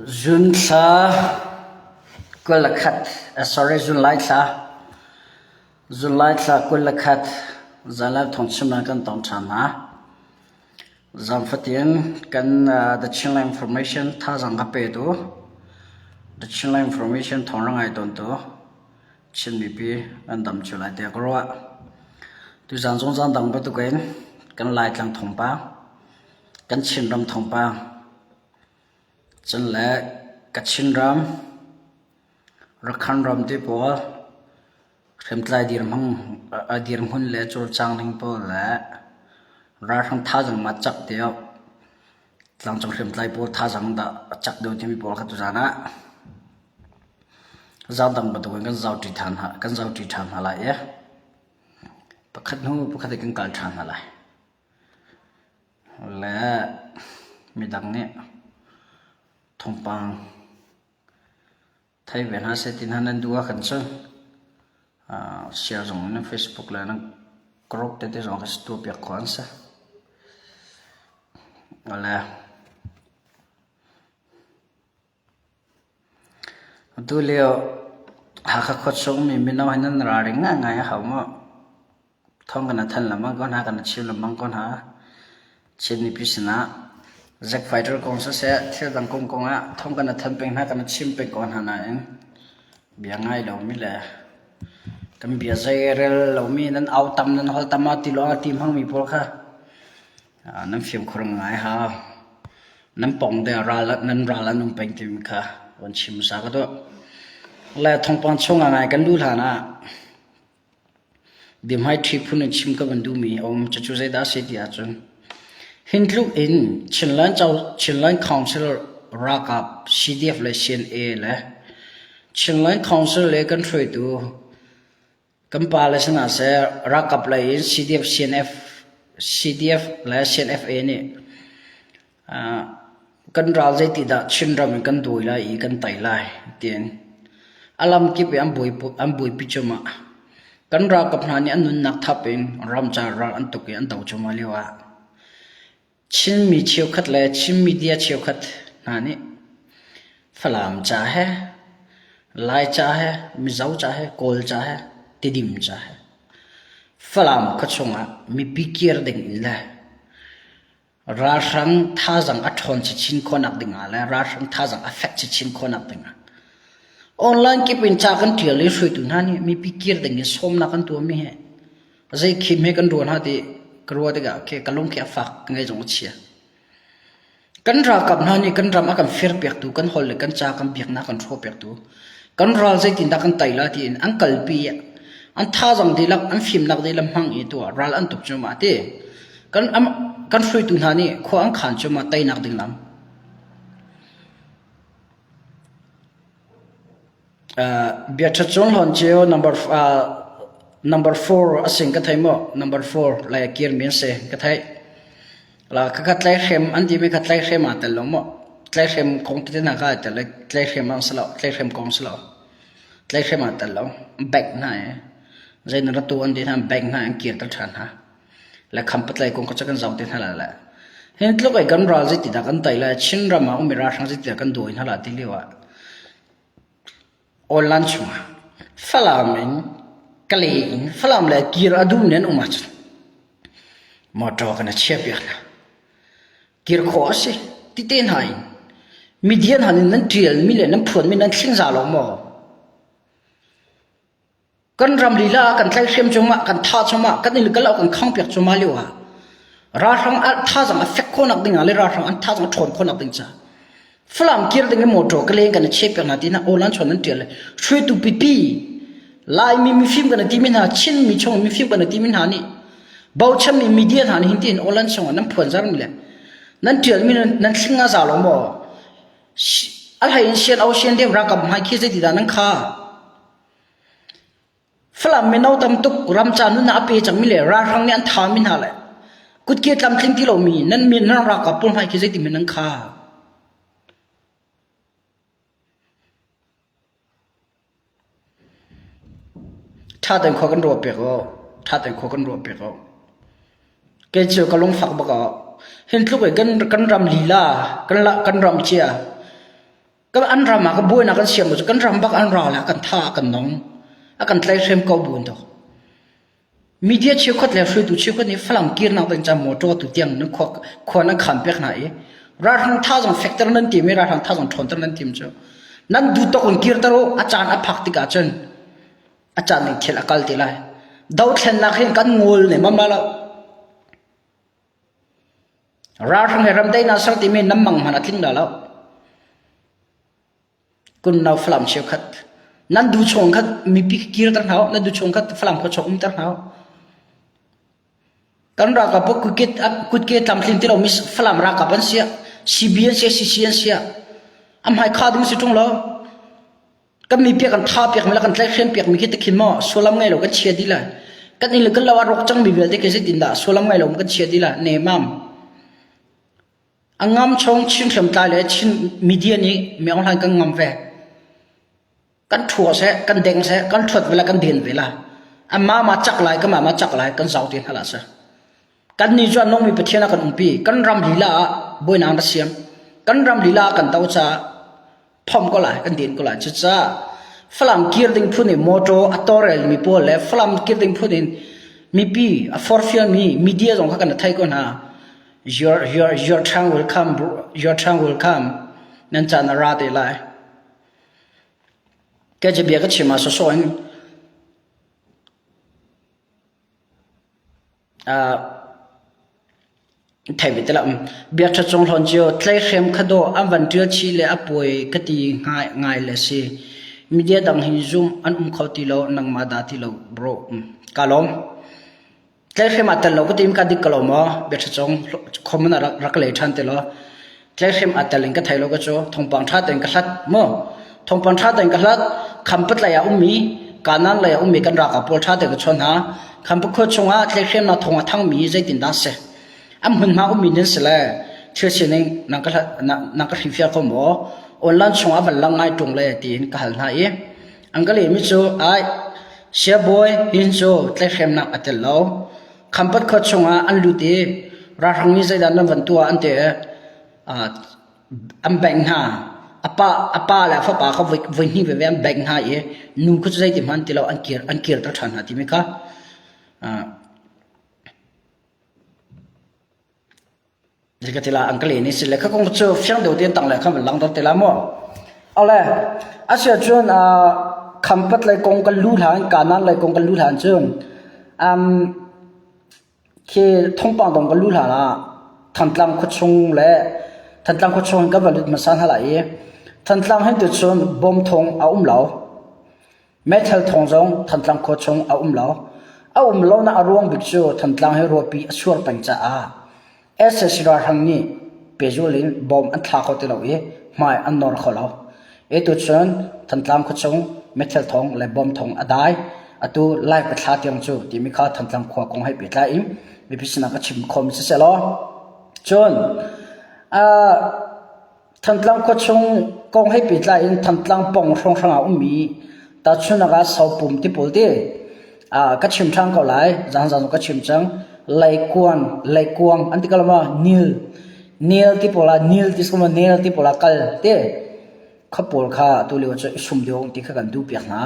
Zun thla 21 sorry zunlai thla zunlai thla 21 zanlai thawngchim ah kan tong ṭhan hna. Zan fatin kan The Chinland Information thazaang ka petu The Chinland Information thawng ra ngai tawntu Chin mipi nan dam cio lai tiah ka ruah. Tuzaan zong zan dang bantukin kan Laitlang thawngpang kan Chinram thawngpang Cun le Kachin ram, Rakhine ram te pawl hriamtlai dirhmun le cawlcang ning pawl le ralhrang thazaang ma cak deuh, tlangcung hriamtlai pawl thazaang dah a cak deuh timi pawl kha tuzaan ah zan dang bantukin kan zohṭi ṭhan hna kan zohṭi ṭhan hna lai i pakhat hnu pakhat in kan kal ṭhan hna lai. Le midang nih thawngpang thei ve hna seh ti hna nan duh ahkhan cun share zong in Facebook le nan group tete zong kha tuahpiak khawh an si. Le atu lio Hakha khuachung mi mino hi nan ralring ngaingai a hau maw? Thawng kan thanh lengmang ko hna, kan chim lengmang ko hna. Chin mipi sinah Zack Fighter kong siseh, thil dang kong kong ah thawng kan thanh peng hna, kan chim peng ko hna nain bia ngai lomi le kan bia zeirel lomi nan au tam nan hol tam ah ti lawng a ti hmangmi pawl kha Nan fimkhur ngai hau. Nan pong te ral nan ral an um peng timi kha van chim hmasa ka duh. Le thawngpang chung ah ngai kan duh hlan ah biahmai ṭhi phun in chim ka van duhmi a um. Cucu zeidah a si ti ahcun hin tluk in Chinland Chinland Council ralkap CDF le CNA le Chinland Council le kan hruaitu Kan pale sinah seh ralkap lei in CDF, CNF, CDF le CNFA nih kan ral zeiti dah Chinram in kan dawi lai i kan tei lai tiin a lamkip i an buaipi cuahmah. Kan ralkap hna nih an nunnak thap in ramcar ral an tuk i an do cuahmah lio ah Chinmi cheukhat le Chin media cheukhat hna nih Falam ca he, Lai ca he, Mizo ca he, Kawl ca he, Tidim ca he Falam khuachung ah mipi kir ding in le ralhrang thazaang a ṭhawn chinchin khawhnak ding ah le ralhrang thazaang a fek chinchin khawhnak ding ah online kip in ca kan ṭial i hruaitu hna nih mipi kir ding in sawmnak an tuahmi hi Zei khim he kan ruah hna ti ka ruah tikah khi ka lung khi a fak ka ngei zong a chia. Kan ralkap hna nih kan ram a kan firpiaktu, kan holh le kan ca kan biaknak kan hrawhpiaktu, kan ral zeitindah kan tei la tiin an kalpi i an thazaang dihlak, an fimnak dihlak hmang i tuah ral an tuk cuahmah ti. Kan kan hruaitu hna nih khua an khan cuahmah teinak ding lam. Biaṭha cung hlawn cio number number four a sing ka thei maw? Number four lai a kirmi an si ka theih. La khakha tlaihrem an timi kha tlaihrem aa tel lo maw? Tlaihrem kong tete hna kha aa tel i tlaihrem an si lo. Tlaihrem kong si lo. Tlaihrem aa tel lo. Bank hna i zei na ratu an ti hna bank hna an kirter ṭhan hna. Le khampatlai kong kha cu kan zoh te hna lai le. Hin tluk ai kan ral zeitidah kan tei lai Chin ram ah ummi ralhrang zeitidah kan dawi hna la ti lio ah Online chungah Falam in Kalay in Falam le kir a duhmi nan um ahcun motor kan i chiahpiak hna. Kir khawh a si. Tite hna in media hna nih nan ṭialmi le nan phuanmi nan thling za lo maw? Kan ram lila ah kan tlaihhrem cungah kan thah cungah kan inn kal kan khangpiak cungah lio ah ralhrang thazaang a fek khawhnak ding ah le ralhrang an thazaang a ṭhawn khawhnak ding ca Falam kir ding in motor ka leng kan i chep piak hna ti hna online chon nan ṭial le hruaitu pipi Laimi mifim kan ti mi hna Chin mi chung mifim kan ti mi hna nih bochanmi media hna nih hin tiin online chungah nan phuanzar mi le nan ṭial mi nan thling a za lo maw a hlei in sian au sian deuh ralkap hmai khi zeiti dah nan kha Falam mino tam tuk ramca nunnak a pe cangmi le ralhrang nih an thami hna le kutke tlamtling ti lomi nan min nan ralkap pawl hmai khi zeitin nan kha. Ṭha tein khua kan ruah piak u. Ṭha tein khua kan ruah piak u. Kei cu ka lungfak bak ah hin tluk i kan kan ram lila kan la kan ram cia. Kan an ram ah ka buainak kan siam cu kan ram bak an ral ah kan tha kan nong a kan tlaihrem ko bu to. Media cheukhat le hruaitu cheukhat nih Falam kirnak ding ca motor tu tiang nan khua khua nan khan pek hna i ralhrang tha zong fekter nan tim i ralhrang tha zong ṭhawnter nan tim cu nan duh tawk in kirter u a caan a phak tikah cun a caan ning thil a kal te lai. Dothlennak hin kan ngol ne mama lo. Ralhrang he ramdaihnak ser timi nan mang hmanh a tling dah lo. Kunno Falam cheukhat. Nan du chung khat mipi kirter hna u, nan du chung khat Falam khua chung umter hna u. Kan ralkap kutke kutke tlamtlin ti lomi Falam ralkap an sia, CB an sia, CC an sia. Am hmai kha ding si ṭung lo. Kan mipi kan tha piak mi le kan tlaihhrem piak mi khi tikhin maw sullam ngei lo kan chia dih lai. Kan inn le kan lo a rawk cang mi vialte khi zeitin dah sullam ngei lo kan chia dih lai. Nemam. A ngam chung Chin hriamtlai le Chin media nih mi Aung Hlaing kan ngam ve. Kan ṭhua seh, kan deng seh, kan ṭhuat ve la, kan den ve la. Amah ma cak lai, kanmah ma cak lai, kan zau te hna la seh. Kan nih cu a nungmi Pathian ah kan umpi. Kan ram lila ah buainak na siam. Kan ram lila ah kan do caah phomh ko lai, kan din ko lai. Cucaah Falam kir ding phun in motor a tawrel mi pawl le Falam kir ding phun in mipi a forfial mi media zong kha kan thei ko hna. Your, your, your time will come, your time will come. Nan caan a ra te lai. Ka bia ka chim ah sawsawh in Thei ve ti lo. Biakṭha cung hlawn cio tleihrem kha dawh an van ṭial chih le a puai ka ti ngai le si. Media dang hi zum an um kho ti lo nangmah dah ti lo bro. Ka lawm. Tleihrem ah tel lo ka tim ka dik ko lo maw? Biakṭha cung comment ah rak ka lei ṭhan te law. Tleihrem aa tel in ka thei lo ka cu thawngpang ṭha tein ka hlat mu. Thawngpang ṭha tein ka hlat. Khampat lei ah ummi Kanan lei ah ummi kan ralkap pawl ṭha tein ka chawn hna. Khampat khua chungah tleihremnak thawng a thangmi zeitindah a si? An hmunhma ummi nan si le thil sining nan ka hlat nan ka hrilhfiah kho maw? Online chungah van lang ngai ṭung le tiin ka hal hna i an ka lehmi cu ai siabawi hin cu tleihremnak a tel lo. Khampat khua chungah an lut i ralhrang nih zeidah nan van tuah an ti i an bengh hna. A pa, a pa le a fapa kha voi, voi hnih veve an bengh hna i nu kha cu zeiti hmanh ti lo an kir an kirter ṭhan hna timi kha Ka ti la an ka len i si le kha kong cu fiang deuh tein tang le khan van langhter te la mu. Ale asia cun khampat lei kong kan lu hlan kanan lei kong kan lu hlan cun um khi thongpang dong kan lu hlan ah Thantlang khuachung le Thantlang khuachung kan van lut hmasa hna lai i Thantlang hin tu cun bom thong a um lo. Meithal thawng zong Thantlang khua chung a um lo. A um lonak a ruang bik cu Thantlang hi ruahpi a sur peng caah sac ralhrang nih pehzul in bom an thla kho ti lo i hmai an nawr kho lo. Atu cun Thantlang khuachung meithal thawng le bom thawng a dai. Atu Lai pathla tiang cu timi kha Thantlang khua kong he pehtlai in mipi sinah ka chim khawhmi siseh law cun uh, Thantlang khuachung kong he pehtlai in Thantlang pawng hrawnghrang ah ummi tahchunhnak ah Sopum ti pawl ti ka chim ṭhan ko lai. Zan zan ka chim cang. Leikuan, leikuang an ti ko lo maw? Nil, nil ti pawl ah nil ti si ko maw? Nil ti pawl ah kal ti. Kha pawl kha atu lio cu i sum deuh ti kha kan duh piak hna.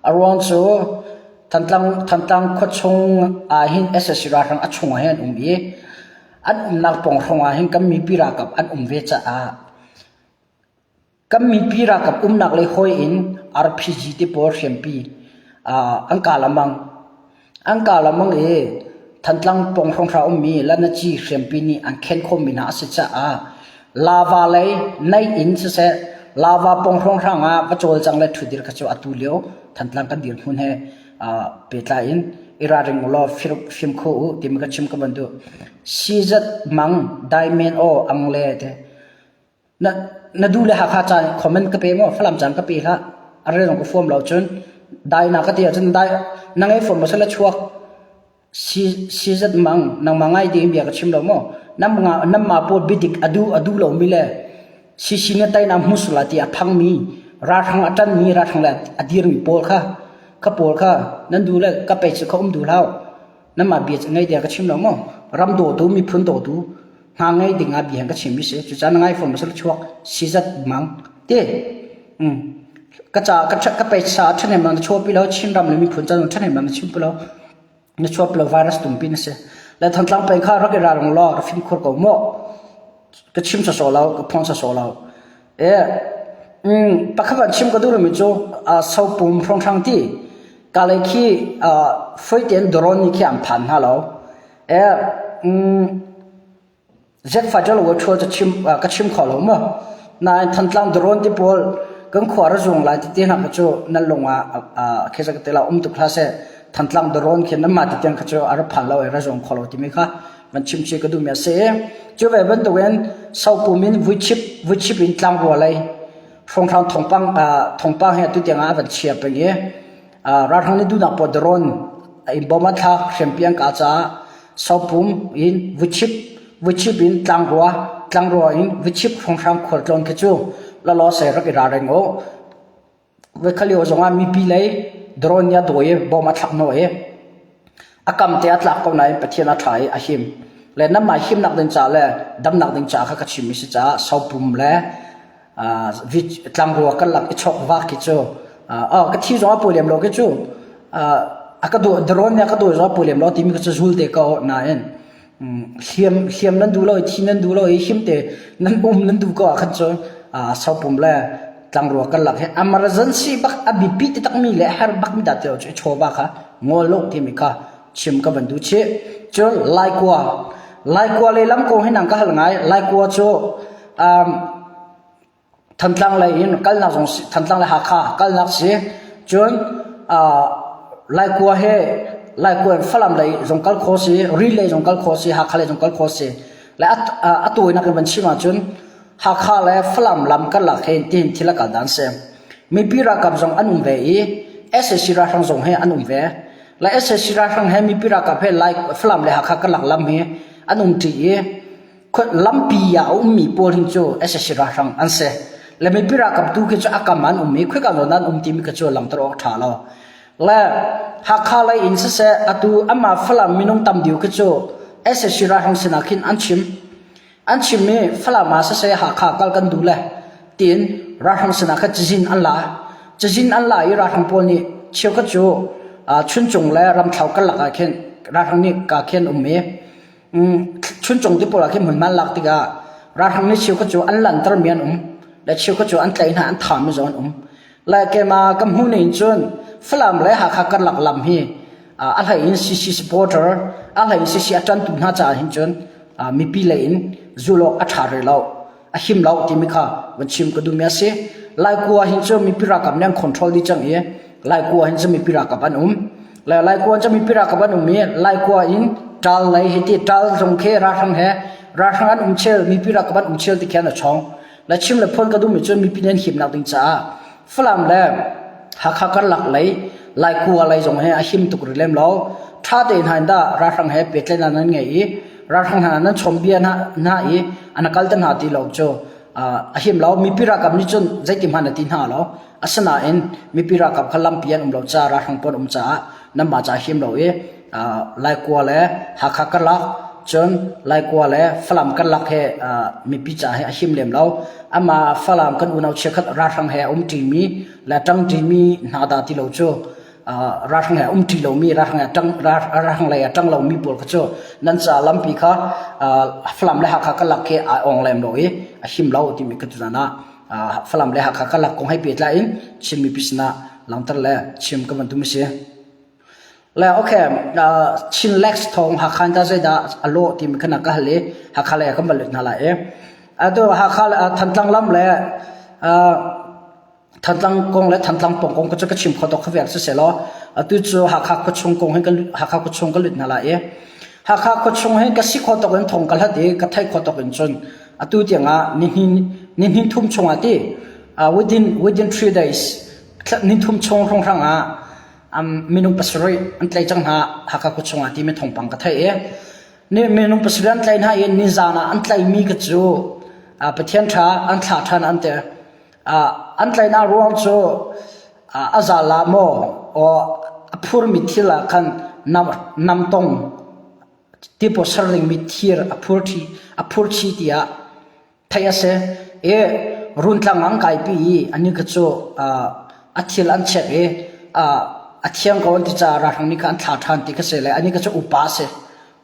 A ruang cu Thantlang Thantlang khuachung ah hin sac ralhrang a chung ah hin an um i An umnak pawng hrawng ah hin kan mipi ralkap an um ve caah kan mipi ralkap umnak lei hawi in RPG te pawl hriampi an kah lengmang. An kah lengmang i Thantlang pawng hrawng ummi Lanaci hriampi nih an khen khawhmi hna a si caah lava lei naih in siseh lava pawng hrawnghrang ah va cawlcang le ṭhudir kha cu atu lio Thantlang kan dirhmun he pehtlai in i ralring u law fim kho u timi ka chim ka van duh. Sizat mang daimen aw ang le te na na du le Hakha caan comment ka pe maw Falam caan ka pe hlah a rel ka fuam lo cun dai na ka ti ahcun dai na ngei fuam lo sala chuak sizat mang nangmah ngai ding bia ka chim lo maw nam nga nam ma pawl bidik adu adu lo mi le Sisi na teinak hmu sual lai ti a phangmi ralhrang a ṭanmi ralhrang le a dirmi pawl kha kha pawl kha nan duh le ka pei cu kha um duh hlah u. Nanmah bia cu ngei tiah ka chim lo maw? Ram dawtu miphun dawtu hna ngei ding ah bia ka chimmi si. Cucaah na ngai fawn maw chuak sizat mang. Ti ka ca ka ka peisa ṭhahnem na chuahpi lo Chinram le miphun ca zong ṭhahnem na chim lo na chuahpi lo virus tumpi na si. Le Thantlang peng kha rak i ralring law rak fimkhur ko mu. Ka chim sawsawh lo, ka phuang sawsawh lo. E pakhat an chim ka duh lomi cu sopum hrawnghrang ti ka lei khi foi tein drone nih khi an phan hna lo. E Jet fighter lo ṭhual cu chim ka chim kho lo maw? Nain Thantlang drone ti pawl kan khua ra zuang lai ti te hna kha cu nan lung ah khi ka te la um tuk hlah seh. Thantlang drone khi nan mah ti tiang kha cu a ra phan lo i ra zuang kho lo timi kha van chim chih ka duhmi a si. Cu ve bantukin sopum in vuichip vuichip in tlangrua lei hrawnghrang thawngpang thawngpang hi atu tiang ah a van chia peng i ralhrang nih duhnak pawl drone in bom an thlak hriampi an kah caah sopum in vuichip vuichip in tlangrua tlangrua in vuichip hrawnghrang khualtlawn khi cu lalaw sei rak i ralring u. Voikhat lio zongah mipi lei drone nih a dawi i bom a thlak hnawh i a kam te a tlak ko nain Pathian a ṭha i a him. Le nanmah himnak ding caah le damnak ding caah kha ka chimmi si caah sopum le tlangrua kan lak i chok vak khi cu ka thi zong a pawi lem lo khi cu a ka dawi drone nih a ka dawi zong a pawi lem lo timi kha cu zul te ko nain hliam hliam nan duh lo i thi nan duh lo i him te nan um nan duh ko ah khan cun sopum le tlangrua kan lak hi emergency bak a biapi ti takmi le her bak mi dah ti lo cu chawva kha ngol lo timi kha chim ka van duh chih. Cun laikua laikua le lam kong hi nang ka hal ngai. Laikua cu um, Thantlang lei in kalnak zong si, Thantlang le Hakha kalnak si. Cun Laikua he Laikua in Falam lei zong kal khawh si, Ril lei zong kal khawh si, Hakha lei zong kal khawh si. Le a tawinak in van chim ahcun Hakha le Falam lam karlak he tihin thil a kal dan si. Mipi ralkap zong an um ve i sac ralhrang zong he an um ve. Le sac ralhrang he mipi ralkap he Lai Falam le Hakha karlak lam hi an um ṭi i lampi ah a ummi pawl hin cu sac ralhrang an si. Le mipi ralkap tu khi cu a kam an um i khoika zawn an um timi kha cu langhter awk ṭha lo. Le Hakha lei in siseh atu amah Falam minung tam deuh khi cu sac ralhrang sinah khin an chim. An chim i Falam ah siseh Hakha kal kan duh le tiin ralhrang sinah khan cazin an la. Cazin an la i ralhrang pawl nih cheukhat cu Chuncung le Ramthlo karlak ah khin ralhrang nih ka khi an um i Chuncung ti pawl ah khin hmunhma an lak tikah ralhrang nih cheukhat cu an lantermi an um le cheukhat cu an tlaih hna an thami zong an um. Le keimah ka hmuh ning cun Falam le Hakha karlak lam hi a hlei in CC supporter a hlei in CC a ṭantu hna caah hin cun mipi lei in zulh awk a ṭha rih lo. A him lo timi kha van chim ka duhmi a si. Laikua hin cu mipi ralkap nih an control dih cang i Laikua hin cu mipi ralkap an um. Le Laikua cu mipi ralkap an um i Laikua in ṭal lei hi ti ṭal zong khi ralhrang he ralhrang an um chel mipi ralkap an um chel ti khan a chong. Le chim le phuan ka duhmi cu mipi nih an himnak ding caah Falam le Hakha karlak lei Laikua lei zong he a him tuk rih lem lo. Ṭha tein hain dah ralhrang he pehtlaihnak nan ngei i ralhrang hna nan chawnbia hna, hna i an kal te hna ti lo cu a him lo. Mipi ralkap nih cun zeiti hmanh a ti hna lo. Asinain mipi ralkap kha lampi an um lo caah ralhrang pawl um caah nanmah ca him lo i Laikua le Hakha karlak cun Laikua le Falam karlak he mipi ca he a him lem lo. Amah Falam kan unau chiakhat ralhrang he a um ṭimi le ṭang ṭimi hna dah ti lo cu ralhrang he a um ṭi lomi ralhrang he ṭang ralhrang lei a ṭang lomi pawl kha cu nan ca lampi kha Falam le Hakha karlak khi ai ong lem lo i a him lo timi ka tuzan ah Falam le Hakha karlak kong he pehtlai in Chin mipi sinah langhter le chim ka van tum a si. Le okay, Chin Lex thawng Hakha in ta zeidah a lawh timi kha na ka hal i Hakha lei ah kan van lut hna lai i atu Hakha Thantlang lam le Thantlang kong le Thantlang pawng kong cu ka chim kho tuk kha vial siselaw atu cu Hakha khuachung kong hin kan Hakha khuachung ka lut hna lai i Hakha khuachung hin ka si kho tuk in thong ka hlat i ka theih kho tuk in cun atu tiangah nihnih nihnih thum chungah ti within within 3 days nithum chung hrawnghrang ah minung pasarih an tlaih cang hna Hakha khuachung ah timi thawngpang ka theih i ni minung pasarih an tlaih hna i nizan ah an tlaihmi ka cu Pathian ṭha an thlah ṭhan an ti. An tlaihnak ruang cu a zal ah maw or a phurmi thil ah khan namtong tipaw ser dingmi thir a phur chih tiah theih a si. I. Runtlang an kaipi i ani kha cu a thil an check i a thiang ko an ti caah ralhrang nih kha an thlah ṭhan ti kha si le ani kha cu upa a si.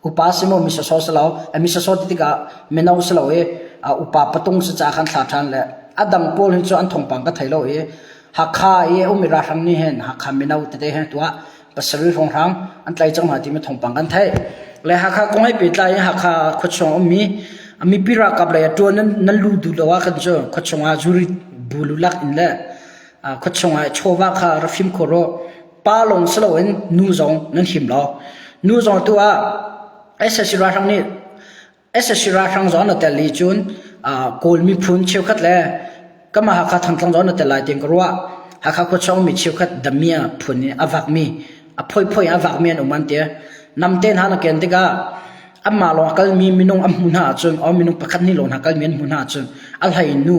Upa si maw mi sawsawh si lo, mi sawsawh ti tikah mino si lo i upa patung si caah khan thlah ṭhan le a dang pawl hi cu an thawngpang ka thei lo i Hakha i a ummi ralhrang nih hin Hakha mino tete he tuah pasarih hrawnghrang an tlai cang hna timi thawngpang kan theih. Le Hakha kong he pehtlai in Hakha khuachung a ummi mipi ralkap lei ah ṭuan nan, nan luh duh lo ah khan cu khuachung ah zuri bu lulak in le khuachung ah chawva kha ra fimkhur u. Pa lawng si loin nu zong nan him lo. Nu zong tu ah SSC ralhrang nih SSC ralhrang zong na tel i cun Kawl miphun cheukhat le kanmah Hakha Thantlang zong na tel lai tiin ka ruah. Hakha khuachung mi cheukhat Damia phun in a vakmi a phoiphoi a vakmi an um an ti. Namte hna na ken tikah anmah lawng a kalmi minung an hmuh hna ahcun or minung pakhat hnih lawng hna kalmi an hmuh hna ahcun a hlei nu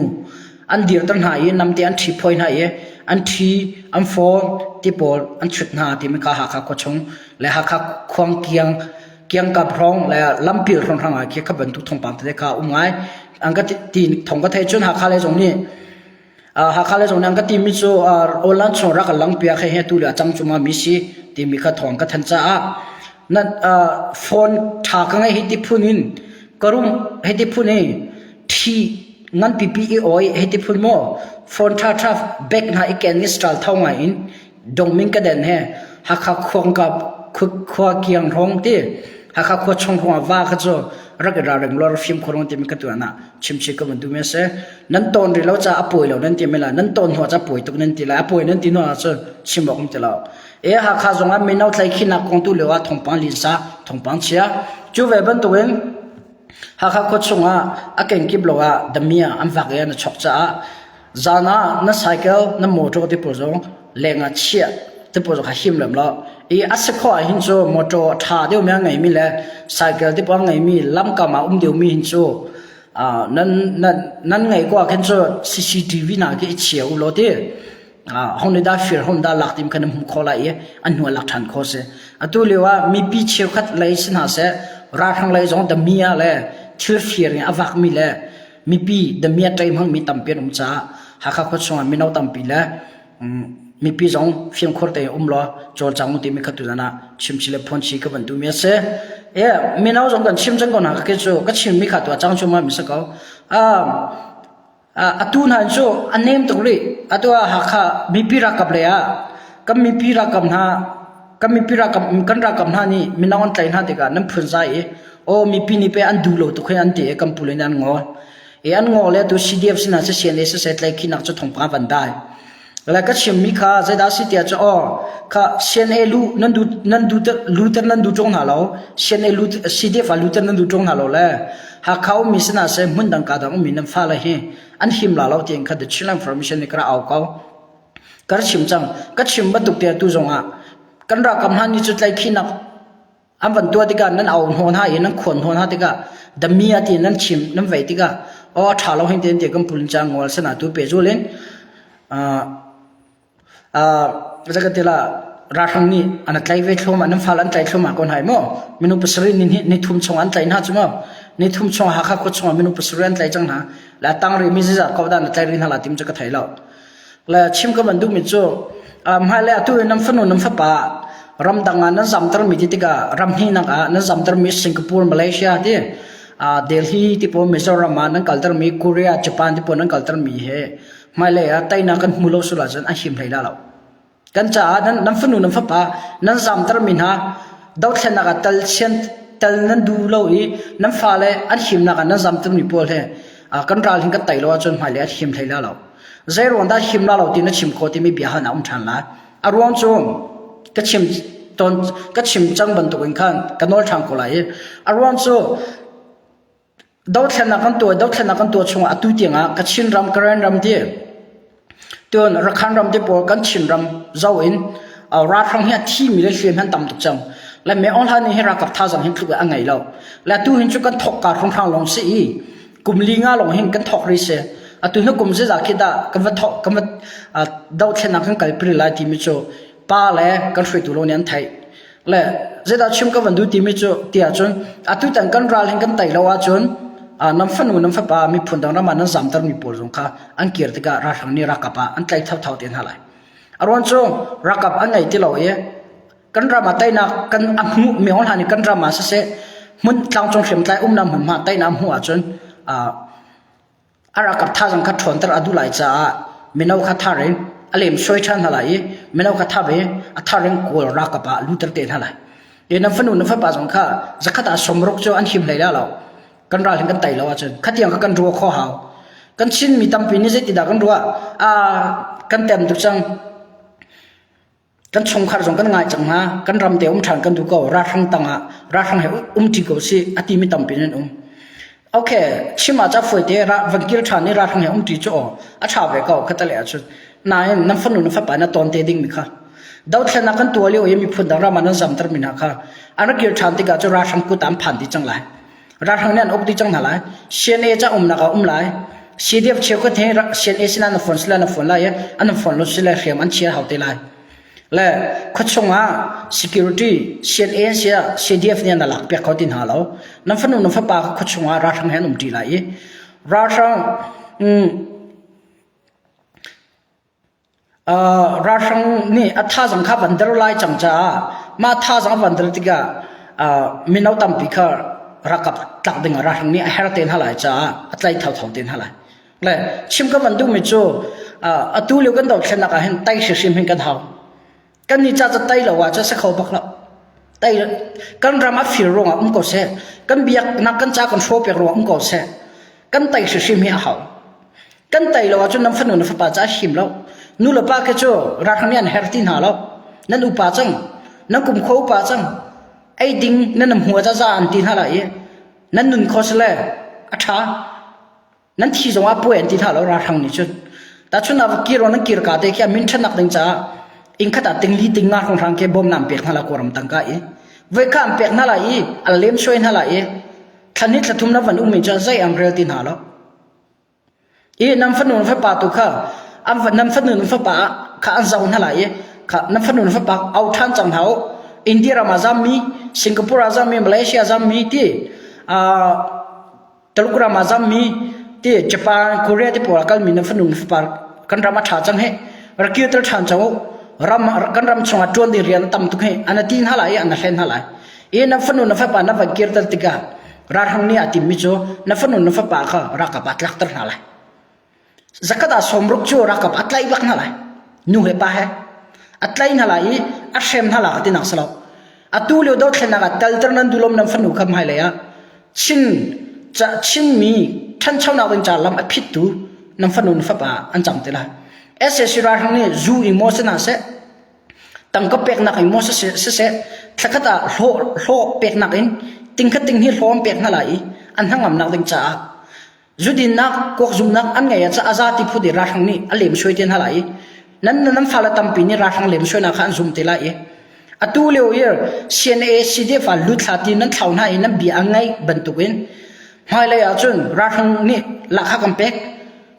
an dirter hna i namte an ṭhi phoi hna i an ṭhi an fawn ti pawl an chut hna timi kha Hakha khuachung le Hakha khuang kiang kiangkap hrawng le lampil hrawnghrang ah khi kha bantuk thawngpang tete kha um ngai an ka ti thong ka thei cun Hakha le zong nih Hakha le zong nih an ka timi cu online chung rak lang piak he he tu le a cang cuma mi si timi kha thawng ka than caah na phone tha ka ngei hi ti phun in ka rum hi ti phun hi thi ngan pipi i oi hi ti phun mo phone tha tha bag hna i ken ni style thau ngai in Dongming ka den he Hakha khuangkap khua kiang hrawng ti Hakha khua chung hrawng ah va kha cu rak i ralring law fim khurung timi ka tuan ah chimchi ka van duh mi a si. Nan tawn rih lo caah a pawi lo nan ti mi la nan tawn hnu ah ca pawi tuk nan ti lai a pawi nan ti hnu ah cun chim awk um ti lo. E Hakha zong ah mino tlaikhinak kong tu lio ah thawngpang linsa thawngpang chia cu ve bantukin Hakha khua chung ah a kenkip lo ah damia an vak i an i chok caah Zan ah na cycle, na motor ti pawl zong leng ah chiah ti pawl zong kha him lem lo. I a si khawh ahhin cu motor a ṭha deuhmi a ngeimi le cycle ti pawl a ngeimi lamkam ah um deuhmi hin cu nan, nan, nan ngeih ko ah khin cu CCTV hna khi i chia u law ti. Hong nih dah fir, hong dah lak tim kha nan hmuh khawh lai i an hnu ah lak ṭhan khawh si. Atu lio ah mipi cheukhat lei si hna seh, ralhrang lei zong damia le thil fir in a vakmi le mipi damiat ṭei hmangmi tampi an um caah Hakha khua chungah mino tampi le mipi zong fimkhur tein um law cawlcang u timi kha tuzan ah chimchi le phuanchi ka van duhmi a si. E mino zong kan chim cang ko hna ka cu ka chimmi kha tu a cang cu ma mi si ko. Atu hna cu a nem tuk rih. Atu ah Hakha mipi ralkap lei ah kan mipi ralkap hna kan mipi ralkap kan ralkap hna nih mino an tlaih hna tikah nan phunzai i aw mipi nih pei an duh lo tuk hi an ti i kan pu le nih an ngol. I an ngol le tu CDF sinah si CNA siseh tlaihkhihnak cu thawngpang van dai. Le ka chimmi kha zeidah si tiah cu aw kha CNA lu nan du nan du luter nan du ṭung hna lo CNA lu CDF ah luter nan du ṭung hna lo le Hakha ummi sinah seh hmun dang ka dang ummi nan fale hi an him la lo tiin kha the Chinland Information nih ka ra au ko. Ka ra chim cang. Ka chim bantuk te tu zongah kan ralkap hna nih cu tlaihkhihnak an van tuah tikah nan au hnawh hna i nan khuan hnawh hna tikah damia ti nan chim nan vei tikah aw a ṭha lo hin ten ti kan pulin cang ngol sana tu pe zul in zakatila ralhrang nih an tlai ve thlum an fal an tlai thlum ko hna maw minung pasarih ni ni thum chung an tlai hna chu maw ni thum chung Hakha khua chung minung pasarih an tlai cang hna la tang ri mi zizat ko dan tlai ri hna la tim chu ka thei lo Le chim ka van duhmi cu hmailei atu in nan fanu nan fapa ramdang ah nan zamtermi ti tikah ram hnihnak ah nan zamtermi Singapore, Malaysia ti Delhi ti pawl Mizoram ah nan kaltermi Korea, Japan ti pawl nan kaltermi he hmailei ah teinak kan hmu lo sul ahcun an him hlei la lo. Kan caah nan, nan fanu nan fapa nan zamtermi hna dothlennak ah tal sian tal nan duh lo i nan fale an himnak ah nan zamtermi pawl he kan ral hin kan tei lo ahcun hmailei ah him hlei la lo. Zeiruang dah him la lo ti na chim khawh timi bia hal na um ṭhan lai. A ruang cu ka chim tawn ka chim cang bantukin khan ka nawl ṭhan ko lai i a ruang cu dothlennak kan tuah dothlennak kan tuah chungah atu tiangah Kachin ram Karen ram ti tun Rakhine ram ti pawl kan Chin ram zo in ralhrang hi a thimi le hliam han tam tuk cang le me ong hlan hi ralkap thazang hin tluk a ngei lo le tu hin cu kan thok ka hrawnghrang lawng si i kum li nga lawng hin kan thawk rih si atu hnu kum zeizah khi dah kan va thawk kan va dohthlennak kan kalpi lai timi cu pa le kan hruaitu lo nih an theih le zeidah chim ka van duh timi cu tiah cun atu tan kan ral hin kan tei lo ahcun. Nan fanu nan fapa miphun dang ram ah nan zamtermi pawl zong kha an kir tikah ralhrang nih ralkap ah an tlaih thotho te hna lai. A ruang cu ralkap an ngei ti lo i kan ram ah teinak kan a hmuh mi hlan i kan ram ah siseh hmun tlangcung hriamtlai umnak hmunhma teinak hmuh ahcun a ralkap thazaang kha ṭhawnter a duh lai caah mino kha thar in a lemsoi ṭhan hna lai i mino kha thar i a thar in Kawl ralkap ah luter te hna lai. I nan fanu nan fapa zong kha zakhat ah sawmruk cu an him hlei la lo. Kan ral hin kan tei lo ahcun khatiang kha kan ruah kho hau. Kan Chinmi tampi nih zeitindah kan ruah? Aa kan tem tuk cang. Kan chungkhar zong kan ngai cang hna. Kan ram te um ṭhan kan duh ko. Ralhrang tangah ralhrang he um ṭi ko sih a timi tampi nan um. Okay, chim ah ca fuaite ra van kir ṭhan i ralhrang he um ṭi cu aw a ṭha ve ko khatale ahcun. Nain nan fanu nan fapa na tawn te ding mi kha. Dothlennak kan tuah lio i miphun dang ram ah nan zamter mi hna kha an rak kir ṭhan tikah cu ralhrang kut ah an phan dih cang lai. Ralhrang nih an uk dih cang hna lai. CNA ca umnak ah um lai. CDF cheukhat he CNA sinah na phone sila na phone lai i an phone lo sila hriam an chia hau te lai. Le khuachung ah security CNA sia CDF nih na lak piak kho ti hna lo. Nan fanu nan fapa kha khuachung ah ralhrang he an um ṭi lai i ralhrang Ralhrang nih a thazaang kha van der lai cang caah mah thazaang a van der tikah mino tampi kha ralkap tlak ding ah ralhrang nih a her te hna lai caah a tlaih thotho te hna lai. Le chim ka van duhmi cu atu lio kan dothlennak ah hin tai hrimhrim hin kan hau. Kan nih ca ca tai lo ah cun si kho bak lo. Tai kan ram a fir ruangah um ko seh. Kan biaknak kan ca kan hrawh piak ruangah um ko seh. Kan tai hrimhrim hi a hau. Kan tai lo ahcun nan fanu na fapa ca a him lo. Nu le pa khi cu ralhrang nih an her ti hna lo. Nan upa cang. Nan kum khua upa cang. Ei ding nan hmu za za an ti hna lai i nan nun kho sile a ṭha. Nan thi zong ah puai an ti hna lo ralhrang nih cun. Tahchun ah kir nan kir ka te khi a min ṭhatnak ding caah inn khat ah tingli tinga hrawnghrang khi bawm nan pek hna la kawlram tangka i voi kha an pek hna lai i an lem suai hna lai i thla ni thla thum na van um in cun zei an rel ti hna lo. I nan fanu nan fapa tu kha an nan fanu nan fapa kha an zoh hna lai i kha nan fanu nan fapa au ṭhan cang hna u. India ram ah zammi, Singapore ah zammi, Malaysia zammi ti Tuluk ram ah zammi ti Japan, Korea ti pawl ah kalmi nan fanu nan fapa kan ram a ṭha cang hih. Rak kirter ṭhan cang u. Ram kan ram chungah ṭuan ding rian a tam tuk hih. An ti hna lai i an hlen hna lai. I nan fanu nan fapa nan van kirter tikah Ralhrang nih a timmi cu na fanu na fapa kha ralkap ah tlakter hna lai. Zakhat ah sawmruk cu ralkap a tlaih bak hna lai. Nu he pa he. A tlaih hna lai i a hrem hna lai ka tinak si lo. Atu lio dothlennak ah telter nan duhlom nan fanu kha hmailei ah Chin ca Chinmi ṭhanchonak ding ca lam a phittu nan fanu na fapa an cang te lai. SAC ralhrang nih zu i maw si hna seh Tangka peknak in maw siseh, thlakhat ah hlawh peknak in tingkhat ting hi hlawm pek hna lai i an hnangamnak ding caah zudinnak, kuakzumnak an ngei ah a zati phu i ralhrang nih a lemsuai te hna lai i nan nan fale tampi nih ralhrang lemsuainak kha an zum te lai i atu lio i CNA CDF ah luthla ti nan thlau hna i nan bia a ngaih bantukin hmailei ahcun ralhrang nih lahkhah kan pek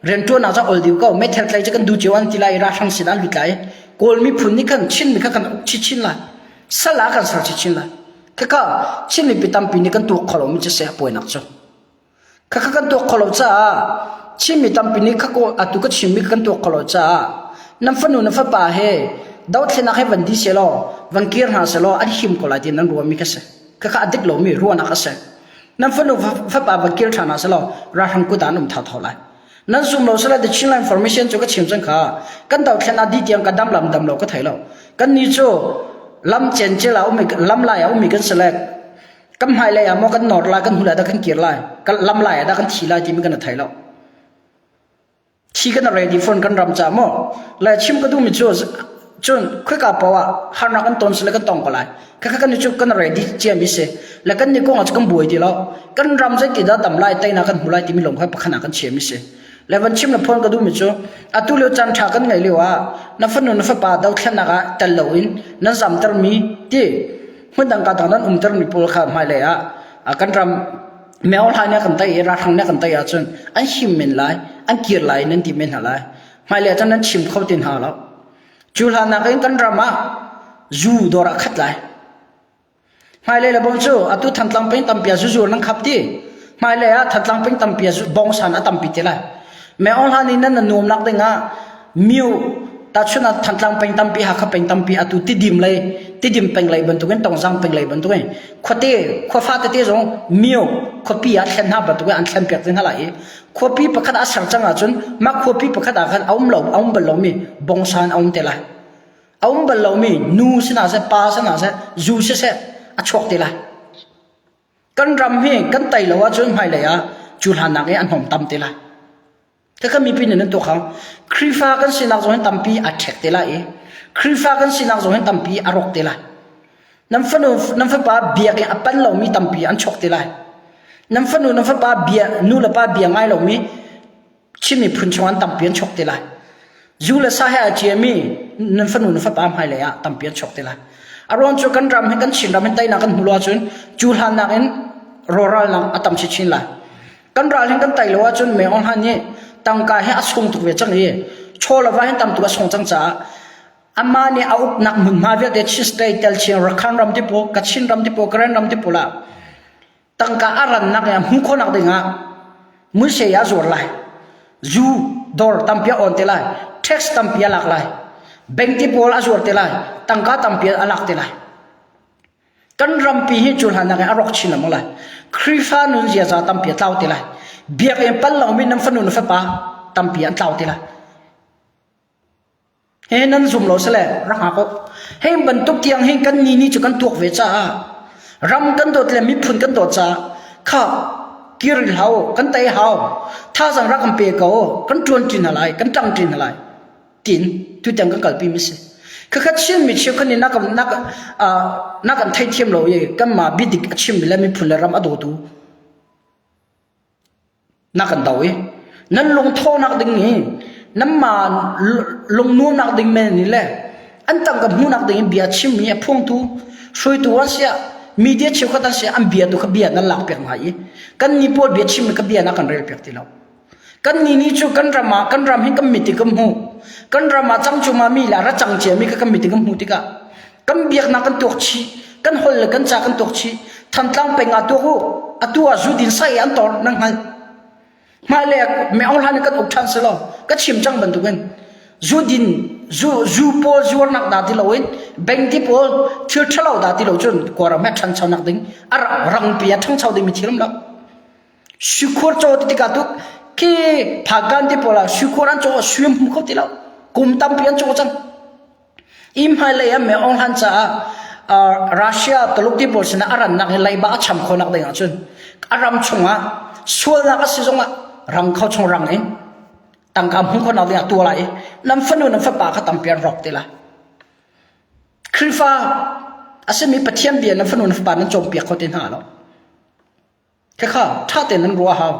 Rianṭuan ah cun ol dih ko. Meithal tlai cu kan duh cio an ti lai i ralhrang sin an lut lai. Kawl miphun nih khan Chin mi kha kan uk chinchin lai. Sal ah kan ser chinchin lai. Khakha Chin mipi tampi nih kan tuak kho lomi cu seh puainak cu. Khakha kan tuak kho lo caah Chin mi tampi nih khako atu ka chimmi kan tuak kho lo caah nan fanu nan fapa he dothlenak he van di selaw van kir hna selaw an him ko lai ti nan ruahmi ka si. Khakha a dik lomi ruahnak a si. Nan fanu fapa va kir ṭhan ah selaw ralhrang kut ah an um thotho lai. Nan zum lo selaw the Chinland Formation cu ka chim cang kha. Kan dothlen ah di tiang ka dam lam dam lo ka thei lo. Kan ni cu lam cencel ah umi lam lai ah umi kan select. Kan hmai lei ah maw kan nor lai kan hnu lai dah kan kir lai. Kan lam lai ah dah kan thi lai timi kan thei lo. Thi kan ready phone kan ram ca maw le chim ka duhmi cu cun khika paoh ah harnak kan ton sile kan tong ko lai khakha kan cu kan ready ciami si le kan ni kong ah kan buai ti lo kan ram zeiti dah dam lai teina kan hmu lai timi lawng kha pakhat ah kan chiami si le van chim le phone ka duhmi cu atu lio caan ṭha kan ngeih lio ah na fanu na fapa dothlennak ah tel loin nan zamtermi ti hmundang ka dang nan umtermi pawl kha hmailei ah kan ram Meo hla nih a kan tei i ralhrang nih a kan tei ahcun an him men lai, an kir lai nan ti men hna lai. Hmailei ah cun nan chim kho ti hna lo. Cu hlan nakin kan ram ah zu dawr ah khat lai. Hmailei le bawm cu atu Thantlang peng tampi ah zuzu nan khap ti. Hmailei ah Thantlang peng tampi ah bongsan a tampi te lai. Me Aung Hlan nih nan nuamnak ding ah myo tahchun ah Thantlang peng tampi Hakha peng tampi atu Tidim lei Tidim peng lei bantukin Tongzang peng lei bantukin khuate khuafa tete zong myo khuapi ah thlen hna bantukin an thlen piak te hna lai i khuapi pakhat ah ser cang ahcun mah khuapi pakhat ah khan a um lo a um bal lomi bongsan a um te lai. A um bal lomi nu si hna seh pa si hna seh zu siseh a chuak te lai. Kan ram hi kan tei lo ahcun hmailei ah cu hlannak i an hom tam te lai. Khakha mipi nih nan tuak hang. Khrihfa kan sinak zong hin tampi a ṭhek te lai i Khrihfa kan sinak zong hin tampi a rawk te lai. Nan fanu nan fapa biak i a pan lomi tampi an chuak te lai. Nan fanu nan fapa bia nu le pa bia ngai lomi Chin miphun chung an tampi an chuak te lai. Zu le sa he a ciami nan fanu nan fapa hmailei ah tampi an chuak te lai. A ruang cu kan ram hi kan Chin ram hin teinak kan hmu lo ahcun cu hlannak in rawhralnak a tam chinchin lai. Kan ral hin kan tei lo ahcun Meng Aung Hlaing nih tangka hi a sung tuk ve cang i chaw le va hin tam tuk a sung cang caah amah nih a uknak hmunhma vialte Chin State tel chin Rakhine ram ti pawl Kachin ram ti pawl Karen ram ti pawl ah tangka a rannak i a hmuh khawhnak dingah muisei a zuar lai zu dawr tampi a on te lai tax tampi a lak lai bank ti pawl a zuar te lai tangka tampi a lak te lai kan rampi hi cu hlan a rawk chin lengmang lai Khrihfa nun ziaza tampi a tlau te lai biakinn pal lomi nan fanu na fapa tampi an tlau te lai He nan zum lo sile rak hngak u. Hei bantuk tiang hin kan ni ni cu kan tuak ve caah ram kan dawt le miphun kan dawt caah kha kir hau kan tei hau thazang rak kan pe ko kan ṭuan ṭi hna lai kan ṭang ṭi hna lai tiin tutiang kan kalpi mi si. Khakha Chin mi cheukhat nih na kan na na kan theithiam lo i kanmah biadik a chimmi le miphun le ram a dawtu Na kan do i nan lungthawhnak ding hi nanmah lungnuamnak ding men nih le an tangka hmuhnak ding in bia chimmi a phuangtu hruaitu an siah media cheukhat an siah an bia tu kha bia nan lakpiak hna i kan nih pawl bia chimmi kha bia na kan relpiak ti lo. Kan nih nih cu kan ram ah kan ram hi kan mit in kan hmuh. Kan ram ah cang cungah mi le ra cang ciami kha kan mit in kan hmuh tikah kan biaknak kan tuak chih kan holh le kan ca kan tuak chih Thantlang peng ah tuak u atu ah zu din sai an tor nan hngal hmailei ah Me Aung Hlaing kan uk ṭhan selaw ka chim cang bantukin zu din zu zu pawl zuarnak dah ti loin bank ti pawl thil ṭhalo dah ti lo cun Kawlram he ṭhanchonak ding a rangpi a ṭhangcho dingmi thil um lo Suikhur caw ti tikah tuk khi Phakan ti pawl ah suikhur an caw sui hmu kho ti lo kum tampi an caw cang I hmailei ah Me Aung Hlaing caah Russia Tuluk ti pawl sinah a rannak hi leiba a cham khawhnak ding ahcun a ram chungah sualnak a si zongah rang kho chung rang in tangka hmuh khawhnak ding ah tuah lai i nan fanu nan fapa kha tampi an rawk te lai. Khrihfa a simi Pathian bia nan fanu nan fapa nan cawnpiak kho te hna lo. Khakha ṭha tein nan ruah hau.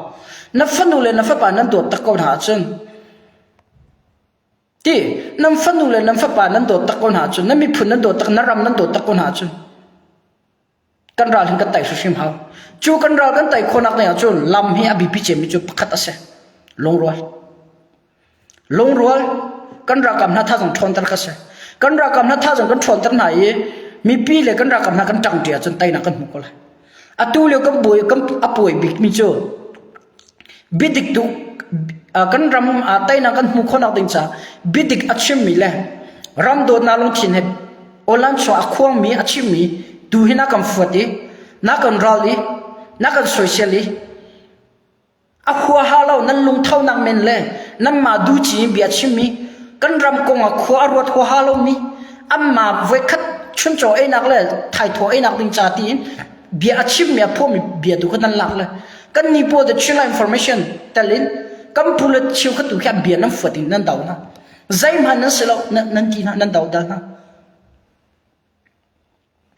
Na fanu le na fapa nan dawt tak ko hna ahcun Ti nan fanu le nan fapa nan dawt tak ko hna ahcun nan miphun nan dawt tak nan ram nan dawt tak ko hna ahcun kan ral hin kan tai hrimhrim hau. Cu kan ral kan tai khawhnak ding ahcun lam hi a biapi cemmi cu pakhat a si. Lungrual. Lungrual kan ralkap hna thazang ṭhawnter kha si. Kan ralkap hna thazang kan ṭhawnter hna i mipi le kan ralkap hna kan ṭangṭi ahcun teinak kan hmu ko lai. Atu lio kan buai kan a puai bikmi cu biadik duh kan ram teinak kan hmuh khawhnak ding caah biadik a chimmi le ram dawtnak lungthin he online chung a khuangmi a chimmi tu hi na kan fuat i na kan ral i na kan soisel i A huaha lo nan lungthonak men le nanmah duci in bia chimmi kan ram kong ah khua a ruat huaha lomi anmah voikhat chuncaw einak le thaithawh einak ding ca tiin bia a chimmi a phuahmi bia tu kha nan lak le kan ni pawl the China information tel in kan pu le cheukhat tu khi an bia nan fuat in nan do hna zeihmanh nan si lo nan ti hna nan do dal hna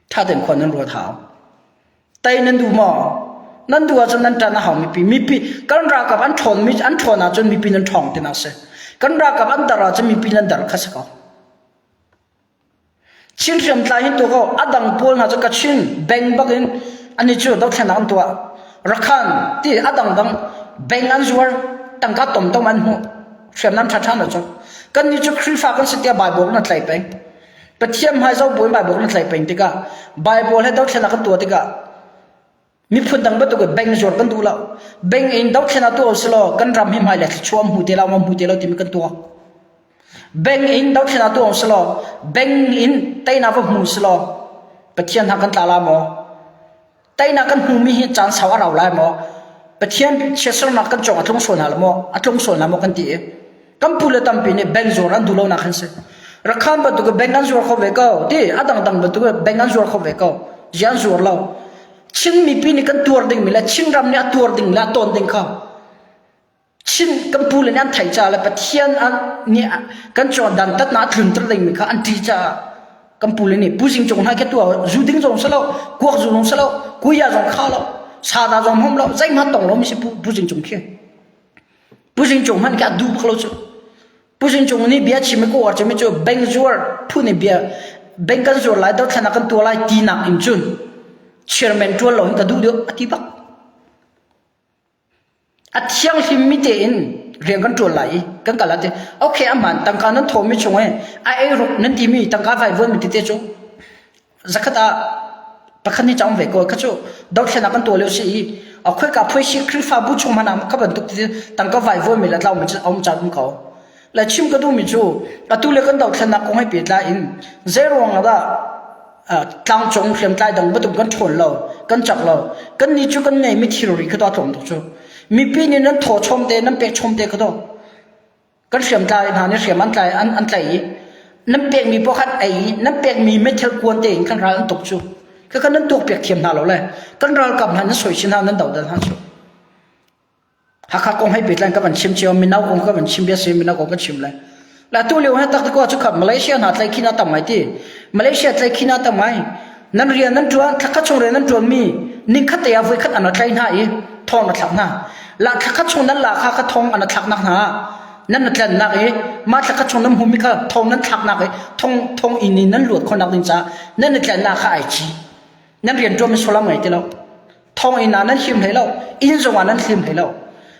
Ṭha tein khua nan ruat hau. Tei nan duh maw? Nan duh ahcun nan ṭan a hau mipi. Mipi kan ralkap an ṭhawn mi an ṭhawn ahcun mipi nan ṭhawng tinak si. Kan ralkap an dar ahcun mipi nan dar kha si ko. Chin hriamtlai hin tuah ko. A dang pawl hna cu Kachin bank bak in ani cu dothlennak an tuah. Rakhan ti a dangdang bank an zuar tangka tomtom an hmuh. Hriamnam ṭhaṭha na cu. Kan nih cu Khrihfa kan si tiah Bible na tlai peng. Pathian hmai zoh buin Baibal kan tlaih peng tikah Baibal he dothlennak kan tuah tikah. Miphun dang bantuk in bank zuar kan duh lo. Bank in dothlennak tuah usih law kan ram hi hmailei thluachuah hmu te lo ma hmu te lo timi kan tuak. Bank in dothlennak tuah usih law bank in teinak va hmu usih law Pathian hna kan tla la maw? Teinak kan hmumi hi caan sau a rau lai maw? Pathian chiatsernak kan cawng a tlung sual hna lo maw? A tlung sual hna maw kan ti i kan pu le tampi nih bank zuar an duh lonak an si. Rakhan bantuk bank an zuar kho ve ko ti a dangdang bantuk bank an zuar kho ve ko. Zian zuar lo. Chin mipi nih kan tuar dingmi le Chinram nih a tuar ding le a tawn ding kha Chin kan pu le nih an theih caah le Pathian nih kan cawn dantatnak a tlunter dingmi kha an ṭih caah kan pu le nih Pu Zing Cung hna khi tuah zu ding zong si lo kuak zu zong si lo kuya zong kha lo sada zong hmom lo zeihmanh tong lo mi si Pu, Pu Zing Cung khi Pu Zing Cung hmanh khi a duh bak lo cu Pu Zing Cung nih bia chim i ka uar cemi cu bank zuar phu nih bia bank kan zuar lai dothlennak kan tuah lai tinak in cun chairman ṭuan lo hin ka duh deuh a ti bak. A thianghlimmi tein rian kan ṭuan lai i kan kal ah ti okay a hmaan tangka nan thawhmi chung i a eiruk nan timi tangka vaivuanmi tete cu zakhat ah pakhat nih cang ve ko kha cu dothlennak kan tuah lio si i a khoika phuaisi Khrihfabu chung hmanh ah kha bantuk ti tangka vaivuanmi le tlaumi cu a um caan um ko. Le chim ka duhmi cu atu le kan dothlennak kong he pehtlai in zei ruang ah dah tlangcung hriamtlai dang bantuk kan ṭhawn lo kan cak lo kan nih cu kan ngeimi thilri kha to a tlawm tuk cu mipi nih nan thaw chom te nan pek chom te kha to kan hriamtlai hna nih hriam an tlai an, an tlai i nan pekmi paoh khan ei i nan pekmi meithal kuan te in kan ral an tuk cu khakha nan tuak piak thiam hna lo le kan ralkap hna nan soisin hna nan dodal hna cu Hakha kong hei pehtlai ka van chim cio mino kong ka van chim bia si mino kong ka chim lai. La tu lio he tak ko chu kha Malaysia hna tlai khina tam ngai ti. Malaysia tlai khina tam ngai. Nan rian nan tuan thlakhat chung rian nan tuan mi ning khat te ah voi khat an tlai hna i thong na thlak hna. La thlakhat chung nan la kha kha thong an thlak nak hna. Nan na tlan nak i ma thlakhat chung nan hmu mi kha thong nan thlak nak i thong thong in nan luat kho nak ding ca nan na tlan nak kha ai chi. Nan rian tuan mi solam ngai ti lo. Thonginn ah nan him hlei lo, inn zongah nan him hlei lo.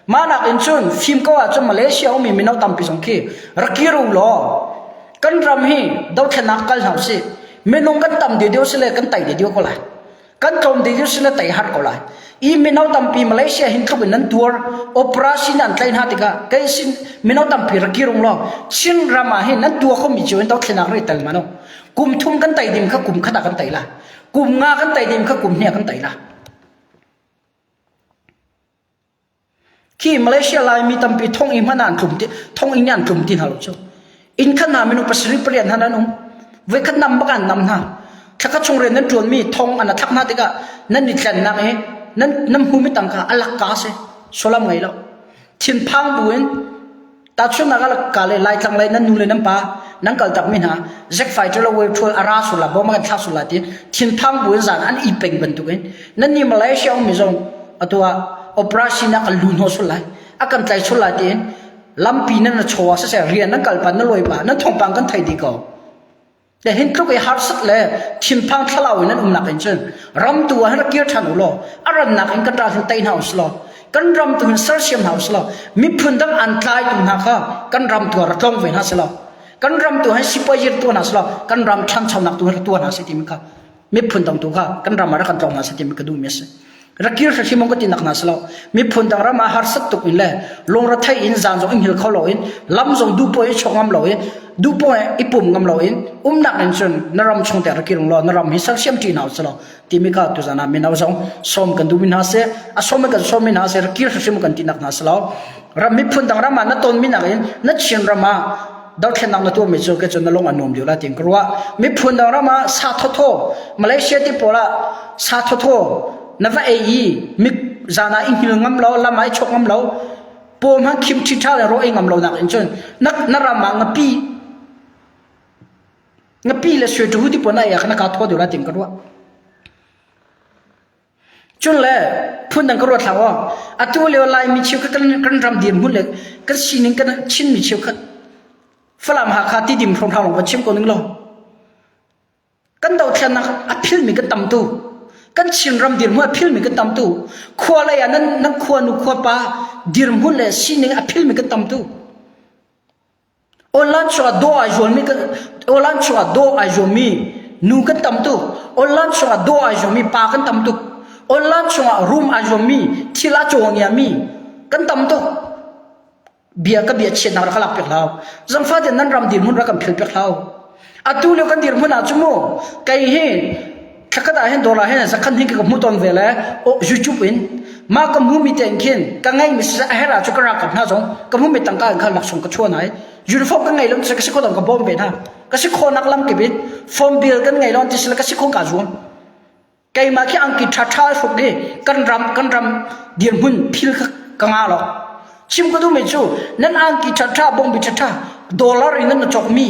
Mah nakin cun fim ko ahcun Malaysia ummi mino tampi zong khi rak kir u law kan ram hi dothlennak kal hna usih. Minung kan tam deuhdeuh si le kan tai deuhdeuh ko lai. Kan tlawm deuhdeuh si le tai har ko lai. I mino tampi Malaysia hin tluk in nan tuar operation an tlaih hna tikah kei sin mino tampi rak kir ung law Chin ram ah hin nan tuah khomi cio in dothlennak ri tel mano. Kum thum kan tai ding kha kum khat ah kan tai la. Kum nga kan tai ding kha kum hnih kan tai la. Khi Malaysia Laimi tampi thong i hmanh an tlum ti thong inn an tlum ti hna lo cu. Inn khat hna minung pasarih pariat hna nan um. Voi khat nam bak an nam hna. Thlakhat chung rian nan ṭuan mi thong an thlak hna tikah nan i tlennak i nan nan hmumi tangka a lak ka si. Solam ngei lo. Thinphang buin Tahchunhnak ah ka le Laitlang lei nan nu le nan pa nan kal takmi hna Zack fighter le wave thul a ra sul la bom kan thlak sul la ti thinphang buin zan an i peng bantukin nan ni Malaysia ummi zong atu ah operation ah kan lu hno sul lai a kan tlai sul lai tiin lampi nan na chaw ah siseh rian nan kal pa nan lawi pa nan thawngpang kan thei dih ko Le hin tluk i harsat le thinphang thlalau in an umnak in cun ram tu ah hin rak kir ṭhan u law a rannak in kan ral hin tei hna u law kan ram tu hin sersiam hna u law miphun dang an tlaitu hna kha kan ram tu ah rak tlawng ve hna seh law kan ram tu hin sipuazi rak tuah hna seh law kan ram ṭhanchonak tu hin rak tuah hna seh timi kha miphun dang tu kha kan ram ah rak kan tlawng hna seh timi ka duhmi a si. Rak kir hrimhrim ka ti nak hna si lo. Miphun dang ram ah harsat tuk in le lungrethei in zan zong i hngil kho lo in lam zong duhpoh i chok ngam lo in duhpoh i pum ngam lo in umnak in cun na ram chung te rak kir law na ram hi sersiam ṭi hna usih law timi kha tuzan ah mino zong sawm kan duhmi hna si a sawm in kan sawmmi hna si rak kir hrimhrim kan ti nak hna si lo ram miphun dang ram ah na tonmi nak in na Chin ram ah dothlennak na tuahmi cu ke cun na lung a nuam deuh la tiin ka ruah miphun dang ram ah sa thawthaw Malaysia ti pawl ah sa thawthaw na va ei i mi zan ah i hngil ngam lo lam ah i chok ngam lo paw hmanh khim ṭhiṭha le raw ei ngam lo nak in cun na na ram ah ngapi ngapi le sui ṭhu ti pawl na ei ah khan na ka thaw deuh la tiin ka ruah Cun le phundang ka ruat hlah aw. Atu lio Laimi cheukhat kan, kan ram dirhmun le kan sining kan Chinmi cheukhat Falam Hakha Tidim hrawnghrang lawng va chim ko ning law kan dothlennak a philmi kan tam tu kan Chin ram dirhmun a philmi kan tam tu khua lei ah nan nan khua nu khua pa dirhmun le sining a philmi kan tam tu Online chungah dawh ai zuammi online chungah dawh ai zuammi nu kan tam tuk. Online chungah dawh ai zuammi pa kan tam tuk. Online chungah room ai zuammi, thil a cawngiami kan tam tuk. Bia ka bia chiatnak rak ka lak piak hlah. Zangfah tein nan ram dirhmun rak kan phil piak hlah. Atu lio kan dirhmun ah cu mu kei hi thlakhat ah hin dollar hin zakhan hin ka hmu tawn ve le YouTube in ma ka hmu mi te in khin ka ngei mi a her ah cu ka ralkap hna zong ka hmu mi tangka in khan laksawng ka chuan ai uniform ka ngei lo ka si kho dong ka bawm ve hna ka si khawnak lam kip in phone bill kan ngei lo ti sila ka si kho ka zuam keimah khi angki ṭha ṭha hruk i kan ram kan ram dirhmun phil kha ka nga lo chim ka duhmi cu nan angki ṭha ṭha bawngbi ṭha ṭha dollar in nan cawk mi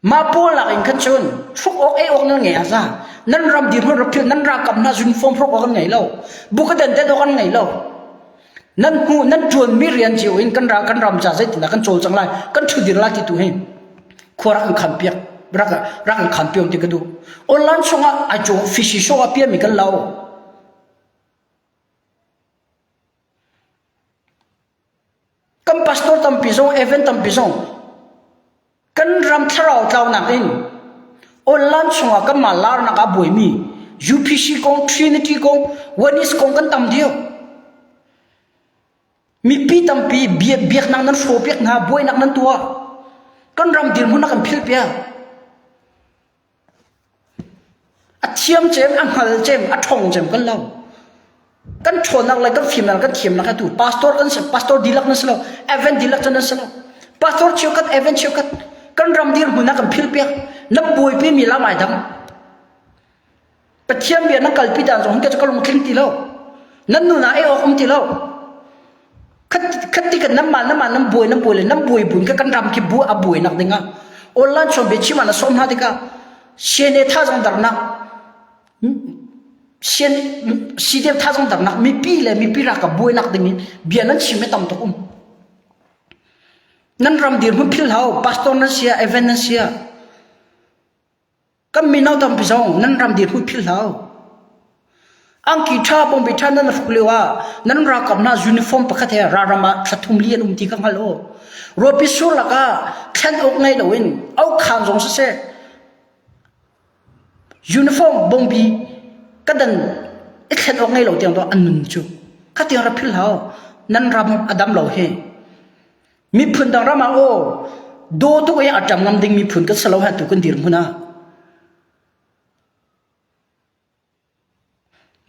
mah pawl lak in khan cun hruk awk ei awk nan ngei a za nan ram dirhmun rak phil nan ralkap hna uniform hruk awk an ngei lo bukadan den awk an ngei lo nan hmu nan ṭuan mi rian cio in kan ra kan ram ca zeitindah kan cawl cang lai kan ṭhudir lai ti tu hi khua rak an khan piak rak rak an khan piak ti ka duh online chungah ai cu fishy show a piami kan lo kan pastor tampi zong event tampi zong kan ram thlarau tlaunak in online chungah kanmah larnak ah buaimi UPC kong Trinity kong Oneness kong kan tam dio Mipi tampi biaknak nan hrawhpiak hna, buainak nan tuah. Kan ram dirhmun a kan philhpiak. A thiam cem, a hngal cem, a ṭhawng cem kan lo. Kan ṭhawnnak le kan fimnak kan thiamnak atu pastor kan si, pastor dihlak nan si lo, event dihlak cu nan si lo. Pastor cheukhat, event cheukhat, kan ram dirhmun a kan philhpiak. Nan buaipi mi lam ai dang. Pathian bia nan kalpi dan zong hin ka lungtling ti lo. Nan nun ah ei awk um ti lo. Khat ti kan nan mah nan mah nan buai nan buai le nan buai buin ka kan ram khi bu a buai nak ding ah online chom bia chim ah na som hna tikah CNA thazang darnak CN CDF thazang darnak mipi le mipi raka buai nak ding in bia nan chim tam tuk um. Nan ram dirhmun phil hau pastor nan sia event nan sia Kan mino tampi zong nan ram dirhmun philh hlah u. Angki ṭha bawmbi ṭha nan hruk lio ah nan ralkap hna uniform pakhat he ralram ah thla thum li an um ti kha hngal u. Ruahpi sur lakah thlen awk ngei loin aukhaan zong siseh uniform bawmbi ka dan i thlen awk ngei lo tiang tuah an nun cu kha tiang rak philh hlah u. Nan ram a dam lo hi. Miphun dang ram ah aw daw tuk i a ṭam ngam ding miphun kan si lo ha tu kan dirhmun ah.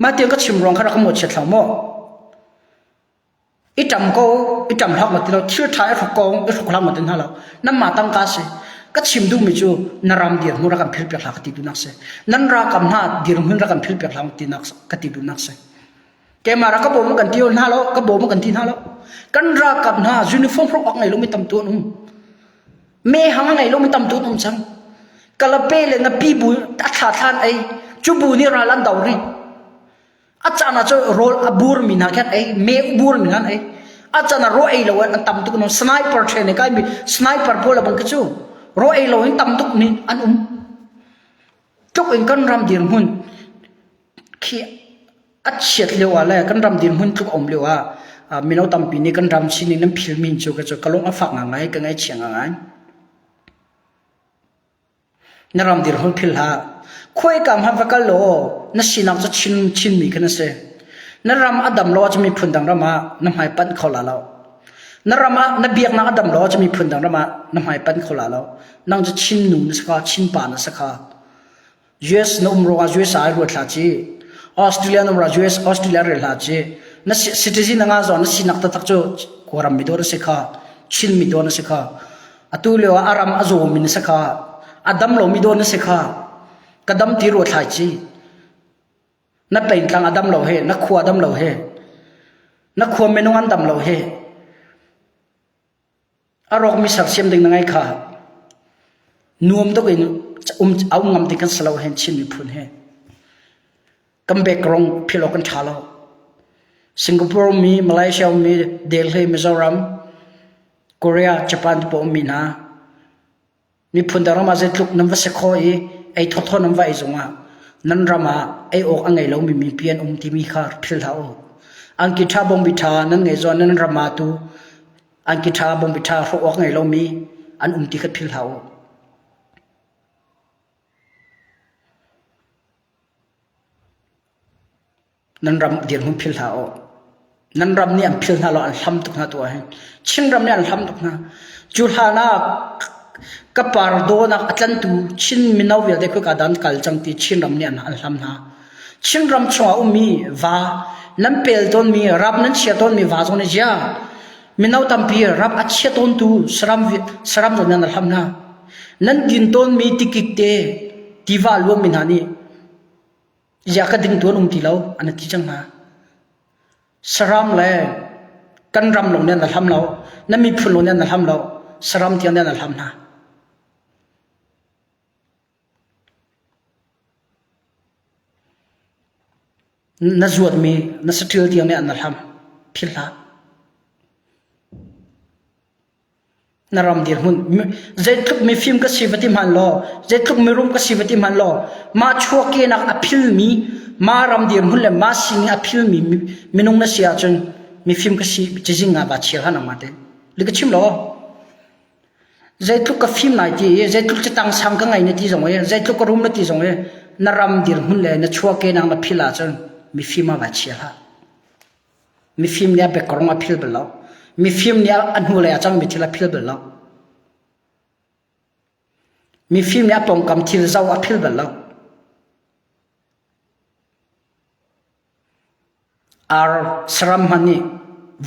Mah tiang ka chim ruang kha rak ka mawhchiat hlah maw? I ṭam ko, i ṭam hlak ma ti lo, thil ṭha i hruk ko, i hruk hlah ma ti hna lo. Nanmah tangka si. Ka chim duhmi cu na ram dirhmun rak kan phil piak hlah ka ti duhnak si. Nan ralkap hna dirhmun rak kan phil piak hlah tinak ka ti duhnak si. Keimah rak ka bawm kan ti hna lo, ka bawm kan ti hna lo. Kan ralkap hna uniform hruk awk ngei lomi tam tu an um. Me hang a ngei lomi tam tu an um cang. Kalape le na pi bu a thla thlan ei, cu bu nih ral an do rih. A caan ah cu rawl a bur mi hna khan ei, me bur mi hna ei. A caan ah raw ei lo an tam tuk no sniper train kai mi sniper pawl bang khi cu raw ei lo in tam tuk ni an um. Tluk in kan ram dirhmun khi a chiat lio ah le kan ram dirhmun tluk a um lio ah mino tampi nih kan ram sining nan philmi cu ka cu ka lung a fak ngangai ka ngaihchia ngangai. Na ram dirhmun phil hlah. Khuaika hmanh va kal law na sinak cu Chin Chinmi kha na si. Na ram a dam lo ahcun miphun dang ram ah na hmai panh kho la lo. Na ram ah na biaknak a dam lo ahcun miphun dang ram ah na hmai panh kho la lo. Nang cu Chin nu na si kha, Chin pa na si kha. US na um ruangah US ah ai ruat hlah ci. Australia na um ruangah US Australia rel hlah ci. Na citizen na ngah zong na sinak taktak cu Kawlram mi dawh na si kha, Chin mi dawh na si kha. Atu lio ah a ram a zawmi na si kha, a dam lomi dawh na si kha. Ka dam ti ruat thlai ci. Na pengtlang a dam lo he, na khua a dam lo he, na khua minung an dam lo he. A rawkmi sersiam ding na ngei kha nuam tuk in um a um ngam ding kan si lo hen Chin miphun he. Kan background philh awk kan ṭha lo. Singapore mi, Malaysia mi, Delhi, Mizoram, Korea, Japan te pawl ummi hna Miphun dang ram ah zeitluk nan va si khawh i ei thawthaw nan va ei zongah nan ram ah ei awk a ngei lomi mipi an um timi kha philh hlah u. Angki ṭha bawngbi ṭha nan ngei zawn nan ram ah tu angki ṭha bawngbi ṭha hrawh awk ngei lomi an um ti kha philh hlah u. Nan ram dirhmun phil hlah u. Nan ram nih an phil hna lo, an hlam tuk hna tu ah hin. Chinram nih an hlam tuk hna. Cu hlan ah ka par dawnak a tlantu Chin mino vialte khua dan kal cang ti Chinram nih an hlam hna. Chinram chungah ummi va nan pel tawnmi rap nan chia tawnmi va zong nih zia mino tampi rap a chia tawntu saram saram zong nih an hlam hna. Nan din tawnmi tikik te tiva luangmi hna nih Ziah ka ding tu an um ti lo an ti cang hna. Saram le kan ram lawng nih an hlam lo, na miphun lawng nih an hlam lo, saram tiang nih an hlam hna. Na zuatmi na saṭil tiang nih an hlam. Philh hlah. Na ram dirhmun zeitluk mifim ka si va ti hmanh law zeitluk mirum ka si va ti hmanh law mah chuahkehnak a philmi mah ram dirhmun le mah sining a philmi minung na si ahcun mifim ka si cizing nga va chia hlah nangmah te li ka chim law zeitluk ka fim lai ti i zeitluk catang sang ka ngei na ti zong i zeitluk ka rum na ti zong i na ram dirhmun le na chuahkehnak na phil ahcun mifim ah va chia hlah Mifim nih a biakrong a phil bal lo. Mifim nih a hnulei a cangmi thil a phil bal lo. Mifim nih a pawngkam thil zoh a phil bal lo. Ar saram hmanh nih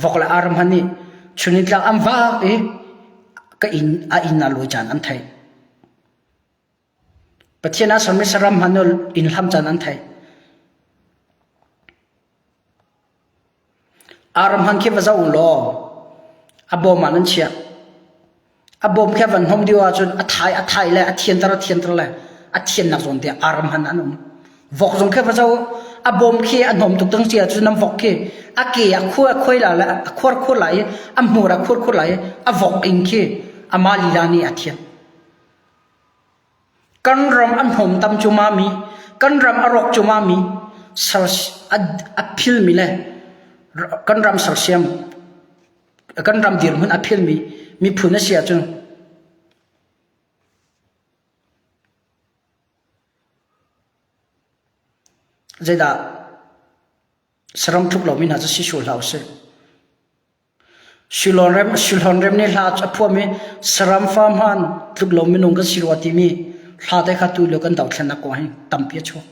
vok le ar hmanh nih chunitlak an vak i ka inn a inn ah lawi caan an theih. Pathian a sermi saram hmanh inn hlam caan an theih. Ar hmanh khi va zoh u law a bawm ah nan chiah. A bawm khi a van hnawm dih ahcun a thai a thai le a thianter a thianter le a thiannak zawn te ar hmanh an um. Vok zong khi va zoh a bawm khi a hnawm tuk tang si ahcun nan vok khi a ke a khuai a khuai la le a khuar khuar lai i a hmur a khuar khuar lai i a vok ing khi amah lila nih a thian. Kan ram a hnawmtam cumami, kan ram a rawk cumami, a philmi le kan ram sersiam, kan ram dirhmun a philmi miphun a si ahcun zeidah saram tluk lomi hna cu si sual hlah usih. Sulhlawn rem nih hla a phuahmi saram fa hmaan tluk lo minung kan si rua timi hla te kha tu lio kan dothlennak kong hi tampi a chuak.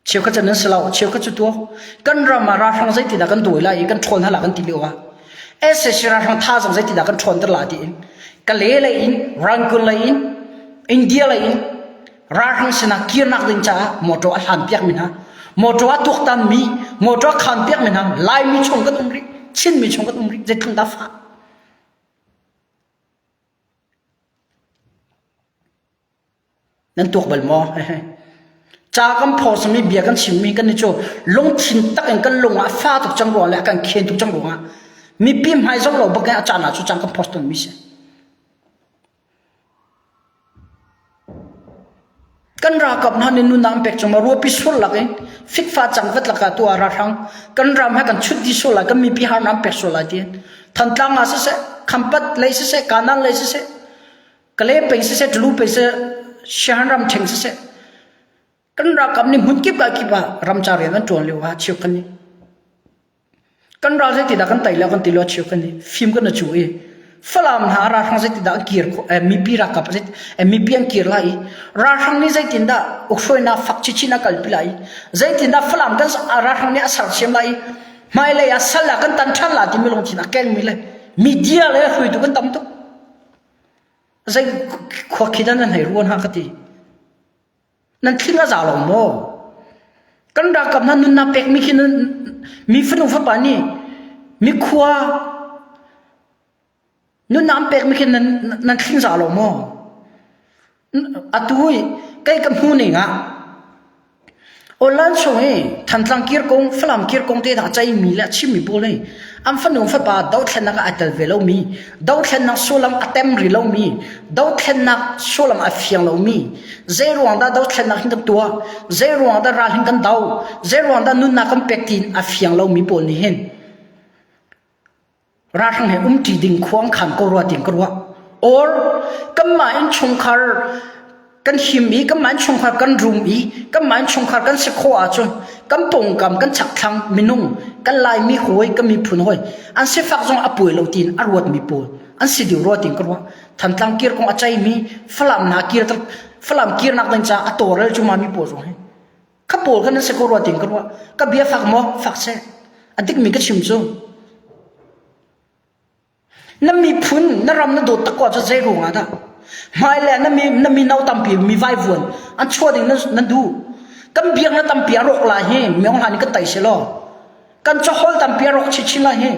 Cheukhat cu nan si lo, cheukhat cu tuak. Kan ram ah ralhrang zeitindah kan dawi lai i kan ṭhawn hna la kan ti lio ah SAC ralhrang thazaang zeitindah kan ṭhawnter la tiin Kale lei in, Rangoon lei in, India lei in Ralhrang sinah kirnak ding caah motor a hlan piakmi hna, motor a tuaktanmi, motor a khaan piakmi hna Laimi chung kan um rih, Chinmi chung kan um rih, zeitluk dah fah. Nan tuak bal maw? Ca kan phawsami bia kan chimmi kan ni cu lungthin tak in kan lung ah fa tuk cang ruang le a kan khen tuk cang ruangah mipi hmai zong lo bak in a caan ah cu cang kan post tawnmi si. Kan ralkap hna nih nunnak an pek cungah ruahpi sur lak in fikfa cangvat lakah tu ah ralhrang kan ram he kan chut dih sual lai kan mipi harnak an pek sual lai tiin Thantlang ah siseh Khampat lei siseh Kanan lei siseh Kale peng siseh Tulu peng siseh Siahan ram ṭheng siseh kan ralkap nih hmun kip ah kip ah ramcar rian an ṭuan lio ah cheukhat nih Kan ral zeitindah kan tei lo kan ti lo cheu kan i fim kan cu i Falam hna ralhrang zeitindah an kir khawh eh, mipi ralkap zeit eh, mipi an kir lai i ralhrang nih zeitindah ukhruainak fak chinchin a kalpi lai i zeitindah Falam kan ralhrang nih a sersiam lai i hmailei ah sal ah kan tan ṭhan la timi lungthin a kengmi le media le hruaitu kan tam tuk zei khua khi dah nan hei ruan ha ka ti Nan thling a za lo maw? Kan ralkap hna nunnak pekmi khi nan mi fanu fapa nih mikhua nunnak an pekmi khi nan nan thling za lo maw? Atu i kei ka hmu ning ah Online chung i Thantlang kir kong, Falam kir kong te hna ceihmi le a chimmi pawl hi an fanu fapa dothlennak ah ai tel ve lomi, dothlennak sullam a tem rih lomi, dothlennak sullam a fiang lomi, zei ruang dah dothlennak hin kan tuah, zei ruang dah ral hin kan do, zei ruang dah nunnak kan pek tiin a fiang lomi pawl nih hin Ralhrang he umṭi ding khua an khan ko rua tiin ka ruah. Or kanmah innchungkhar Kan him i kanmah innchungkhar kan rum i kanmah innchungkhar kan si khawh ahcun kan pawngkam kan chakthlang minung kan Laimi hawi kan miphun hawi an sifak zong a puai lo tiin a ruatmi pawl an si deuh rua tiin ka ruah. Thantlang kir kong a ceimi Falam hna kir Falam kirnak ding caah a tawlrel cuma mi pawl zong hi kha pawl khan an si ko rua tiin ka ruah. Ka bia fak maw? Fak seh. A dikmi ka chim cu. Na miphun, na ram na dawt tak ko ahcun zei ruang ah dah? Hmailei ah na mi na mino tampi mi vaivuan an chuah ding nan, nan duh. Kan biaknak tampi a rawk lai hi Myo Hla nih kan tei seh law. Kan caholh tampi a rawk chinchin lai hi.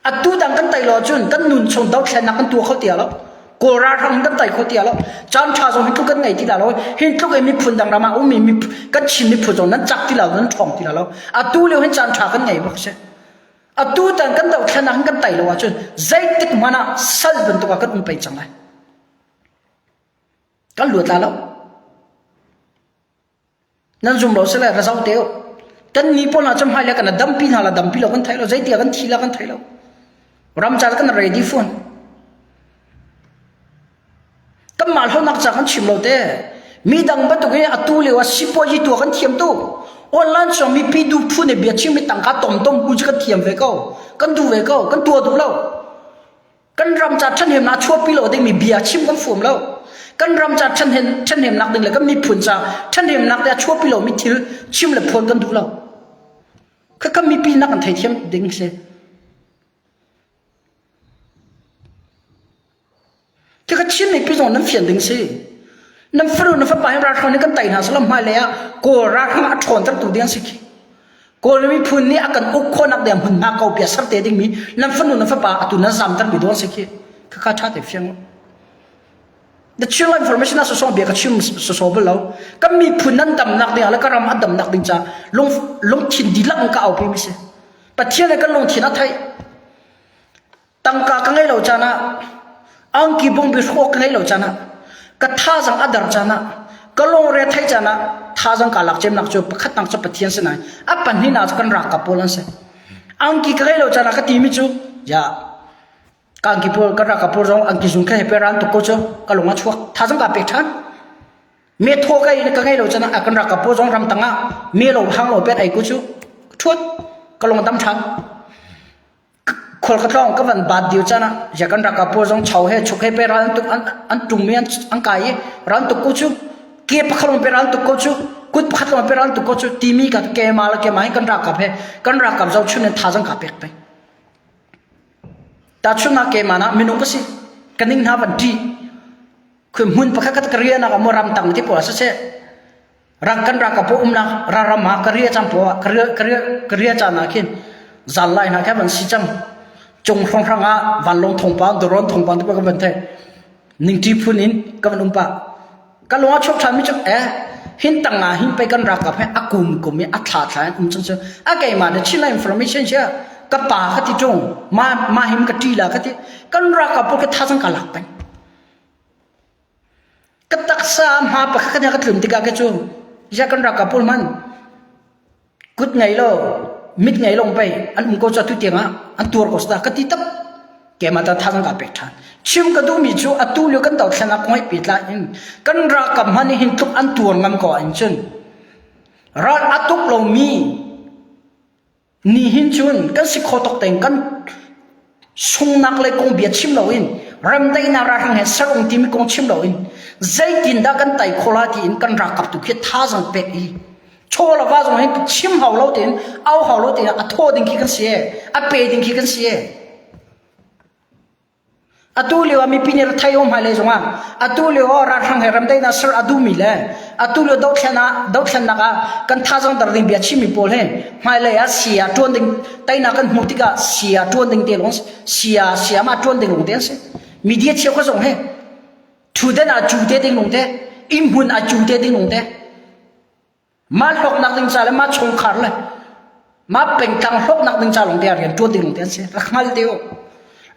Atu dang kan tei lo ahcun kan nun chung dothlennak kan tuah kho ti lo. Kawl ralhrang kan tei kho ti lo. Caan ṭha zong hi tluk kan ngei ti la lo. Hin tluk in miphun dang ram ah ummi kan Chin miphun zong nan cak ti lo, nan ṭhawng ti la lo. Atu lio hin caan ṭha kan ngei bak si. Atu tan kan dohthlennak hin kan tai lo ahcun zeitik hmanh ah sal bantuk ah kan um pei cang lai. Kan luat la lo. Nan zum lo sile ra zau te u. Kan ni pawl hna cu hmailei kan dampi hna la dampi lo kan thei lo zeitia kan thi la kan thei lo. Ram ca kan ready phone. Kanmah hlonak ca kan chim lo te. Mi dang bantuk in atu lio ah sipuazi tuah kan thiam tuk. Online chung mipi duh phu nih bia chim mi tangka tomtom bu cu kan thiam ve ko. Kan duh ve ko. Kan tuah duh lo. Kan ram ca ṭhahnemnak chuahpi lo dingmi bia chim kan fuam lo. Kan ram ca ṭhahnemnak ding le kan miphun ca ṭhahnemnak te a chuahpi lomi thil chim le phuan kan duh lo. Khakha mipi nak kan theithiam ding si. Khi ka Chin mipi zong nan fian ding si. Nan fanu nan fapa hi ralhrang nih kan tai hna salam hmailei ah Kawl ralhrang a ṭhawntertu ding an si khi. Kawl miphun nih a kan uk khawhnak ding hmunhma ko pia ser te dingmi nan fanu nan fapa atu nan zamtermi dawr si khi. Khakha ṭha te fiang. The Chin information a sosong bia ka chim soso bal lo. Kan miphun nan damnak ding ah le ka ram a damnak ding ca lung lungthin dihlak in ka aupi mi si. Pathian le kan lungthin a theih. Tangka ka ngei lo caan ah, angki bungbi hrawk ka ngei lo caan ah, ka thazang a dar caan ah, ka lungre theih caan ah thazang ka lak cemnak cu pakhat nak cu Pathian si nain a pahnihnak cu kan ralkap pawl an si. Angki ka ngei lo caan ah ka timi cu ya ka angki pawl ka ralkap pawl zong angki zung kha he pe ran tuk ko cu ka lung a chuak thazang ka pek ṭhan. Me thaw ka ka ngei lo caan ah kan ralkap pawl zong ram tang ah me lo hang lo pet ai ku cu ṭhuat ka lung dam ṭhan. Khual ka tlawng ka van baat dih caan ah ya kan ralkap pawl zong chau he chuk he pe ral an tuk an an ṭung mi an an kai i ral tuk ko cu ke pakhat lawng pe ral tuk ko cu kut pakhat lawng pe ral tuk ko cu timi ka kema le kema hin kan ralkap he kan ralkap zohchun in thazang ka pek peng. Tahchunhnak keimah nah minung ka si ka ning hna van ṭih khoi hmun pakhat ka rianak ah maw ramtang ti pawl ah siseh rak kan ralkap pawl umnak raram ah ka ria cang pawl ah ka ria ka ria ka ria caan ah khin zal lai hna kha van si cang cung hrawnghrang ah vanlawng thawngpang drone thawngpang te ka van theih ningṭi phun in ka van um pah ka lung a chuak ṭhan mi cu eh hin tang ah hin pei kan ralkap he a kum kum i a thla thla in um cang cu a keimah na Chin information sia ka pa ka ti ṭung ma ma him ka ṭi la ka ti kan ralkap pawl ka thazang ka lak peng Ka taksa hma pakhat ka tlun tikah ke cu ya kan ralkap pawl hman kut ngei lo mit ngei lo pei an um ko cu atu tiang ah an tuar ko ta ka ti tak keimah ta thazang ka pek ṭhan chim ka duhmi cu atu lio kan dothlennak kong he pehtlai in kan ralkap hman hin tluk an tuar ngam ko ah cun ral a tuk lomi Nihin cun kan si kho tuk tein kan sungnak le kong bia chim loin remdaihnak ralhrang he ser um timi kong chim loin zeitindah kan tai kho la tiin kan ralkap tu khi thazang pek i chaw le va zong hin chim hau lo tein au hau lo tein a thaw ding khi kan si e a pe ding khi kan si e Atu lio ah mipi nih rathai um hmailei zongah atu lio ah ralhrang he remdaihnak ser a duhmi le atu lio dothlen ah dothlennak ah kan thazang dar ding bia chimmi pawl he hmailei ah sia ṭuan ding teinak kan hmuh tikah sia ṭuan ding te lawng sia sia ma ṭuan ding lawng te an si. Media cheu kha zong he ṭhuden ah cu te ding lawng te inn hmun ah cu te ding lawng te Mah hlawknak ding ca le mah chungkhar le mah pengtlang hlawknak ding ca lawng te ah rian ṭuan ding lawng te an si. Rak hngal te u.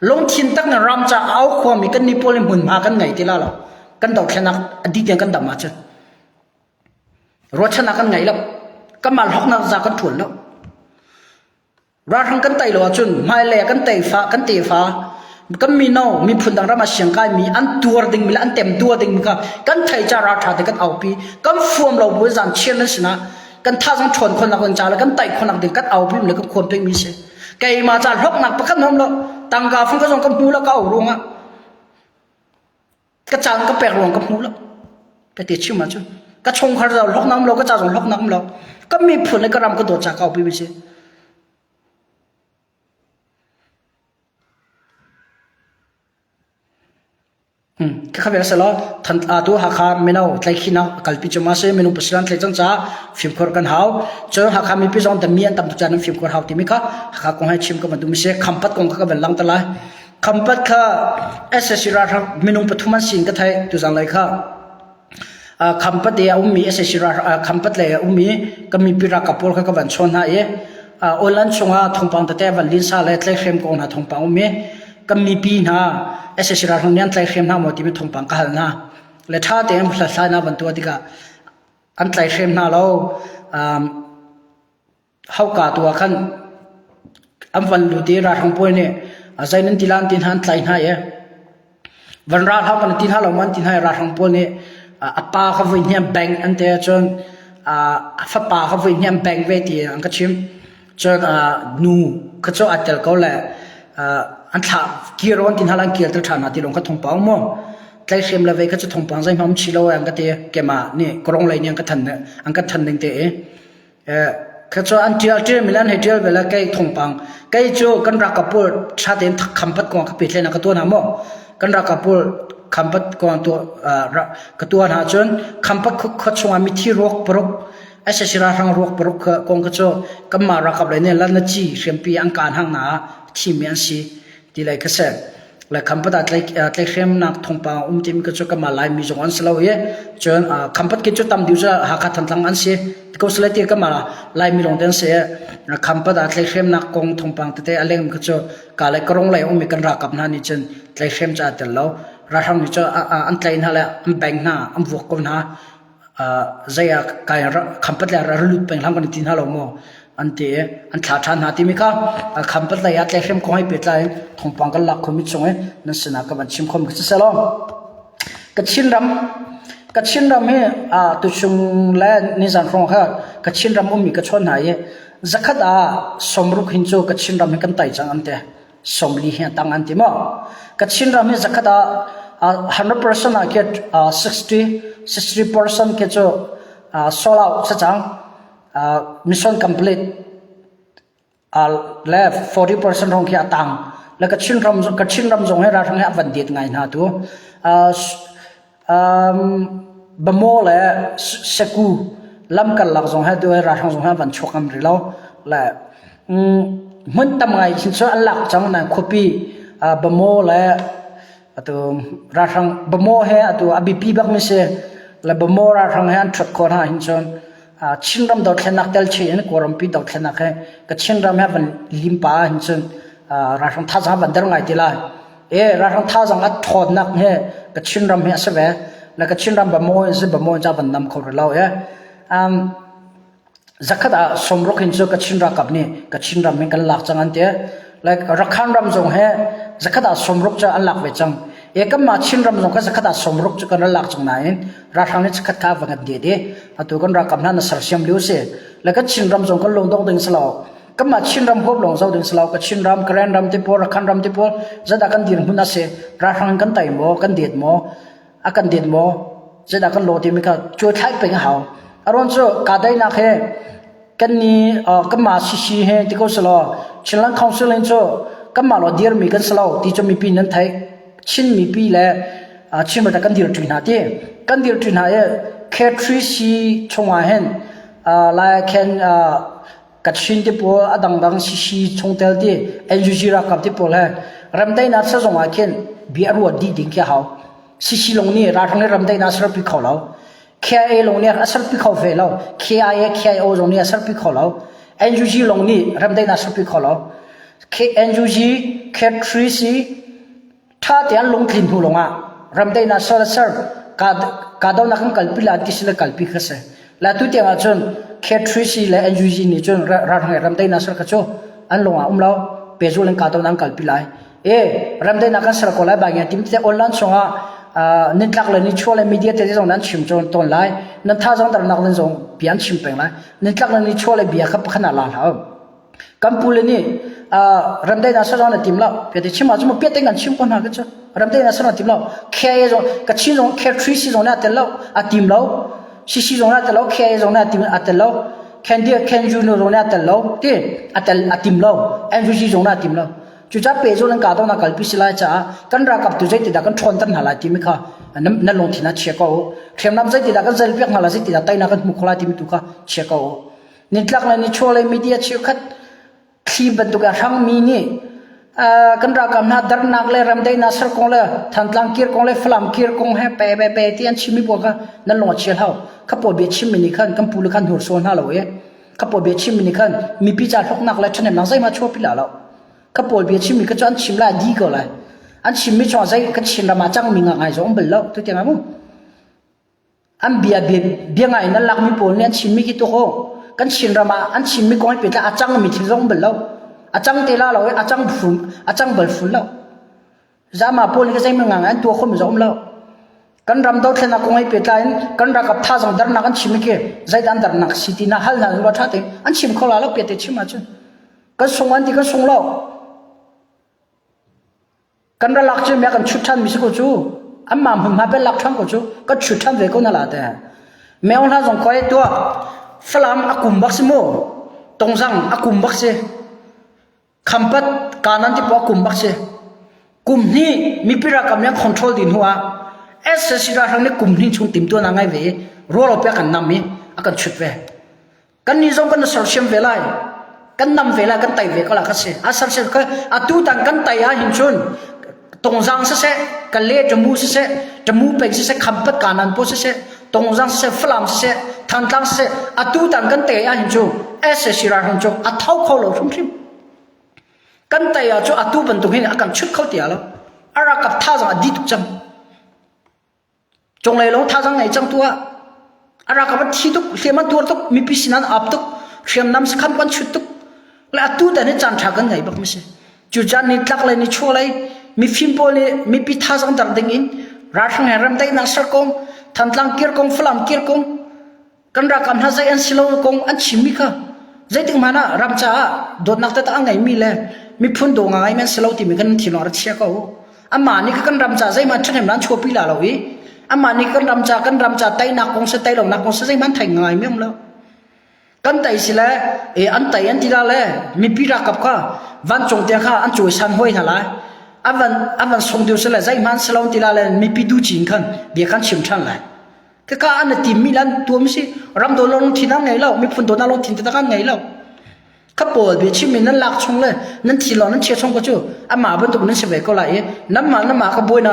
Lungthin tak in ram ca au khuami kan nih pawl in hmunhma kan ngei ti la lo. Kan dothlenak a dih tiang kan dam ahcun. Ruahchannak kan ngei lo. Kanmah hlawknak za kan ṭuan lo. Ralhrang kan tei lo ahcun hmailei ah kan teifa kan tefa. Kan mino miphun dang ram ah siangkai mi an tuar ding mi le an tem tuar ding mi kha kan thei ca ral ṭha te kan aupi. Kan fuam lo bu zan chian nan sinah kan thazang ṭhawn khawhnak ding ca le kan taih khawhnak ding kan aupi mi le kan khuam peng mi si. Keimah ca hlawknak pakhat hom lo tangka fung ka zong ka hmu lo ka au ruangah ka caan ka pek ruang ka hmu lo ka ti chim ahcun ka chungkhar zong hlawknak um lo ka ca zong hlawknak um lo ka miphun le ka ram ka dawt ca ka aupi mi si. Khakha vel selaw tu Hakha mino tlaihkhihnak a kalpi cu ma si minung pasarih an tlaih cang caah fimkhur kan hau. Cun Hakha mipi zong dami an tam tuk caah nan fimkhur hau timi kha Hakha kong he chim ka van duh mi si. Khampat kong kha ka van langhter lai. Khampat kha SSC ralhrang minung pathum an si in ka theih tuzang lei kha. Khampat i a ummi sac Khampat lei a ummi kan mipi ralkap pawl kha ka van chawn hna i online chungah thawngpang tete van linsa le tlaihhrem kong hna thawngpang um i kan mipi hna sac ralhrang nih an tlaihhrem hna maw timi thawngpang ka hal hna. Le ṭha tein hlathlainak van tuah tikah an tlaihhrem hna lo. Hauka tu ah khan an van lut i ralhrang pawl nih zei nan ti la an ti hna an tlai hna i van ral hau kan ti hna lo ma an ti hna i ralhrang pawl nih a pa kha voi hnih an bengh an ti ahcun a fapa kha voi hnih an bengh ve ti an ka chimh. Cun nu kha cu aa tel ko le an thlah kir an ti hna la an kirter ṭhan hna ti lawng kha thawngpang maw tlaihhrem le vei kha cu thawngpang zeihmanh um chih lo an ka ti keimah nih ka lei nih an ka than an ka than ning te i Kha cu an ṭial ṭialmi le an hei ṭial ve le kei thawngpang kei cu kan ralkap pawl ṭha tein khampat kong ka pehtlaihnak ka tuah hna maw? Kan ralkap pawl khampat kong tuah ka tuah hna ahcun khampat khua chungah mithi ruak paruk sac ralhrang ruak paruk kong kha cu kanmah ralkap lei nih lanaci hriampi an kaan hang hna ah thimi an si. Ti lei kha si. Le Khampat ah tlaihhremnak thawngpang a um timi cu kanmah Laimi zong an si lo i cun Khampat khi cu tam deuh cu Hakha Thantlang an si. Ko sile ti kanmah Laimi lawng te an si i Khampat ah tlaihhremnak kong thawngpang tete a lengmi kha cu ka le Karong lei a ummi kan ralkap hna nih cun tlaihhrem cu aa tel lo. Ralhrang nih cun an tlaih hna le an beng hna, an vuak ko hna. Zei ah kai Khampat lei ah lut peng hlang kan i ti hna lo maw an ti i an thlah ṭhan hna timi kha Khampat lei ah tlaihhrem kong he pehtlai in thawngpang kan lak khomi chung i nan sinah ka van chim khomi khi si law Kachin ram Kachin ram hi tuchung le nizan hrawng kha Kachin ram ummi ka chawn hna i zakhat ah sawmruk hin cu Kachin ram hi kan tai cang an ti. 40 hi a tang an ti maw? Kachin ram hi zakhat ah 100% ah khi 60 60% khi cu sold out si cang. Mission complete le 40% rong khi a tang. Le Kachin ram Kachin ram zong hi ralhrang hi a van det ngai hna tu. Bamaw le Seku lamkarlak zong he tu ralhrang zong he an van chuak ngam rih lo. Le hmun tam ngai khin cu an lak cang nain khuapi Bamaw le atu ralhrang Bamaw he atu a biapi bak mi si. Le Bamaw ralhrang he an ṭhuat khawh hna hin cun Chinram dothlennak tel chin in Kawlrampi dothlennak he Kachin ram he van limpa ahhin cun ralhrang thazaang van der ngai ti lai. E ralhrang thazaang a ṭhawnnak he Kachin ram hi a si ve. Le Kachin ram ba maw in si ba maw in ca van nam kho rih lo e. Um, zakhat ah sawmruk hin cu Kachin ralkap nih Kachin ram hin kan lak cang an ti. Like Rakhan ram zong he zakhat ah sawmruk cu an lak ve cang. E kanmah Chin ram zong kha zakhat ah sawmruk cu kan rak lak cang nain ralhrang nih zakhat kha va kan det i atu kan ralkap hna na sersiam lio si. Le kan Chin ram zong kan lung dong ding si lo. Kanmah Chin ram huap lawng zoh ding si lo. Kachin ram, Karen ram te pawl, Rakhan ram te pawl zeidah kan dirhmun a si. Ralhrang kan tai maw, kan det maw, a kan det maw, zeidah kan law timi kha cuai thlai peng a hau. Aruang cu kahdaihnak he kan ni kanmah CC he ti ko selaw Chinland Council in cu kanmah law dirmi kan si lo ti cu mipi nan theih. Chin mipi le Chin kan dirṭi hna ti. Kan dirṭi hna i K3C chungah hin lai khen Kachin ti pawl a dangdang CC chungtel ti NUG ralkap ti pawl he remdaihnak ser zong ah khin bia ruat dih ding khi a hau. CC lawng nih ralhrang nih remdaihnak serpi kho lo. KIA lawng nih a serpi kho ve lo. KIA KIO zong nih a serpi kho lo. NUG lawng nih remdaihnak serpi kho lo. NUG K3C Ṭha tein lungtlin hnu lawngah ramdaihnak ser le ser kahdohnak kan kalpi lai ti si le kalpi kha si. Le atu tiang ahcun K3C le NUG nih cun ralhrang ramdaihnak ser kha cu an lung ah um lo. Pehzul in kahdohnak an kalpi lai. E ramdaihnak kan ser ko lai ba ngia tim te online chungah nitlak le nichuah le media te zong nan chim tawn lai. Nan thazaang darnak nan zong bia an chim peng lai. Nitlak le nichuah le bia kha pakhat ah la hlah. Kan pu le nih ramdaihnak ser zong na tim lo. Piate chim ah cu piate kan chim ko hna ka cu. Ramdaihnak ser na tim lo. Khe zong ka chin zong khe tree si zong na tel lo. A tim lo. Sisi zong na tel lo. Khe zong na tim a tel lo. Khen dia khen ju no zong na tel lo. Ti a tel a tim lo. NVG zong na tim lo. Cucaah pehzul an kah na kalpi si lai caah kan ralkap tu zeitidah kan ṭhawnter hna lai timi kha na lungthin ah chia ko u. Hriamnam zeitidah kan zalpiak hna lai zeitidah teinak kan hmuh kho lai timi tu kha chia ko u. Nitlak le nichuahlei media cheukhat thli bantuk a hrangmi nih kan ralkap hna darnak le ramdaihnak ser kong le Thantlang kir kong le Falam kir kong he pe pe pe ti an chimmi pawl kha nan lung a chia hau. Kha pawl bia chimmi nih khan kan pu le khan hnursual hna lo i kha pawl bia chimmi nih khan mipi ca hlawknak le ṭhahnemnak zeihmanh chuahpi la lo. Kha pawl bia chimmi kha cu an chim lai di ko lai. An chimmi chungah zei kan Chin ram ah cangmi ngai zong um bal lo. Tu tiang ah mu. An bia bia bia ngai in an lakmi pawl nih an chimmi khi tu ho. Kan Chin ram ah an chimmi kong hi pehtlai a cangmi thil zong um bal lo. A cang te la lo i a cang fun a cang bal fun lo. Zama pawl nih ka zeihmanh ngai an tuah khomi zong um lo. Kan ram dothlennak kong he pehtlai in kan ralkap thazaang darnak an chim i khi zeidah an darnak si ti na hal hna rua ṭha tein an chim kho la lo piate chim ahcun kan sung an ti kan sung lo. Kan ralak cu mia kan chut ṭhan mi si ko cu anmah hmunhma bel lak ṭhan ko cu kan chut ṭhan ve ko na la te. Meo hla zong koi tuah Falam a kum bak si mu Tongzang a kum bak si Khampat kanan ti poah kum bak si. Kum hnih mipi ralkap nih an control dih hnu ah SAC ralhrang nih kum hnih chung timtuan a ngai ve i rualo pe a kan nam i a kan chut ve. Kan nih zong kan sersiam ve lai. Kan nam ve lai, kan tai ve ko la ka si. A sersiam ka atu tan kan tai ah hin cun Tongzang siseh, Kale Tamu siseh, Tamu peng siseh, Khampat kanan po siseh, Tongzang siseh, Falam siseh, Thantlang siseh, atu tan kan tai ah hin cu SAC ralhrang cu a tho kho lo hrimhrim. Kan tai ah cu atu bantuk hin a kan chut kho ti lo. A ralkap thazaang a di tuk cang. Cunglei lawng thazaang ngei cang tuah. A ralkap an thi tuk, hliam an tuar tuk, mipi sin an ap tuk, hriamnam sakhan an chut tuk. Le atu tan hi caan ṭha kan ngei bak mi si. Cu caan ni tlak le ni chuah lei mifim pawl nih mipi thazaang dar ding in ralhrang he remdaihnak ser kong, Thantlang kir kong, Falam kir kong, kan ralkap hna zei an si lo kong an chimmi kha zeitik hmanh ah ram caah dawtnak taktak a ngeimi le miphun daw ngai an si lo timi kan thinlung rak chia ko. Amah nih kan ram ca zeihmanh ṭhahnem an chuahpi la lo i amah nih kan ram ca kan ram ca teinak kong se tei lonak kong se zeihmanh thei ngai mi um lo. Kan tei si le e an tei an ti la le mipi ralkap kha vancung tiang kha an cawisan hoi hna lai. An van an van sung deuh si le zeihmanh si lo ti la le mipi du cin khan bia khan chim ṭhan lai. Kaka an i timmi le an tuam si ram dawt lungthin an ngei lo miphun dawtnak lungthin taktak an ngei lo. Kha pawl bia chimmi nan lak chung le nan thi lo nan chia chung ko cu amah bantuk nan si ve ko lai i nanmah nanmah ka buaina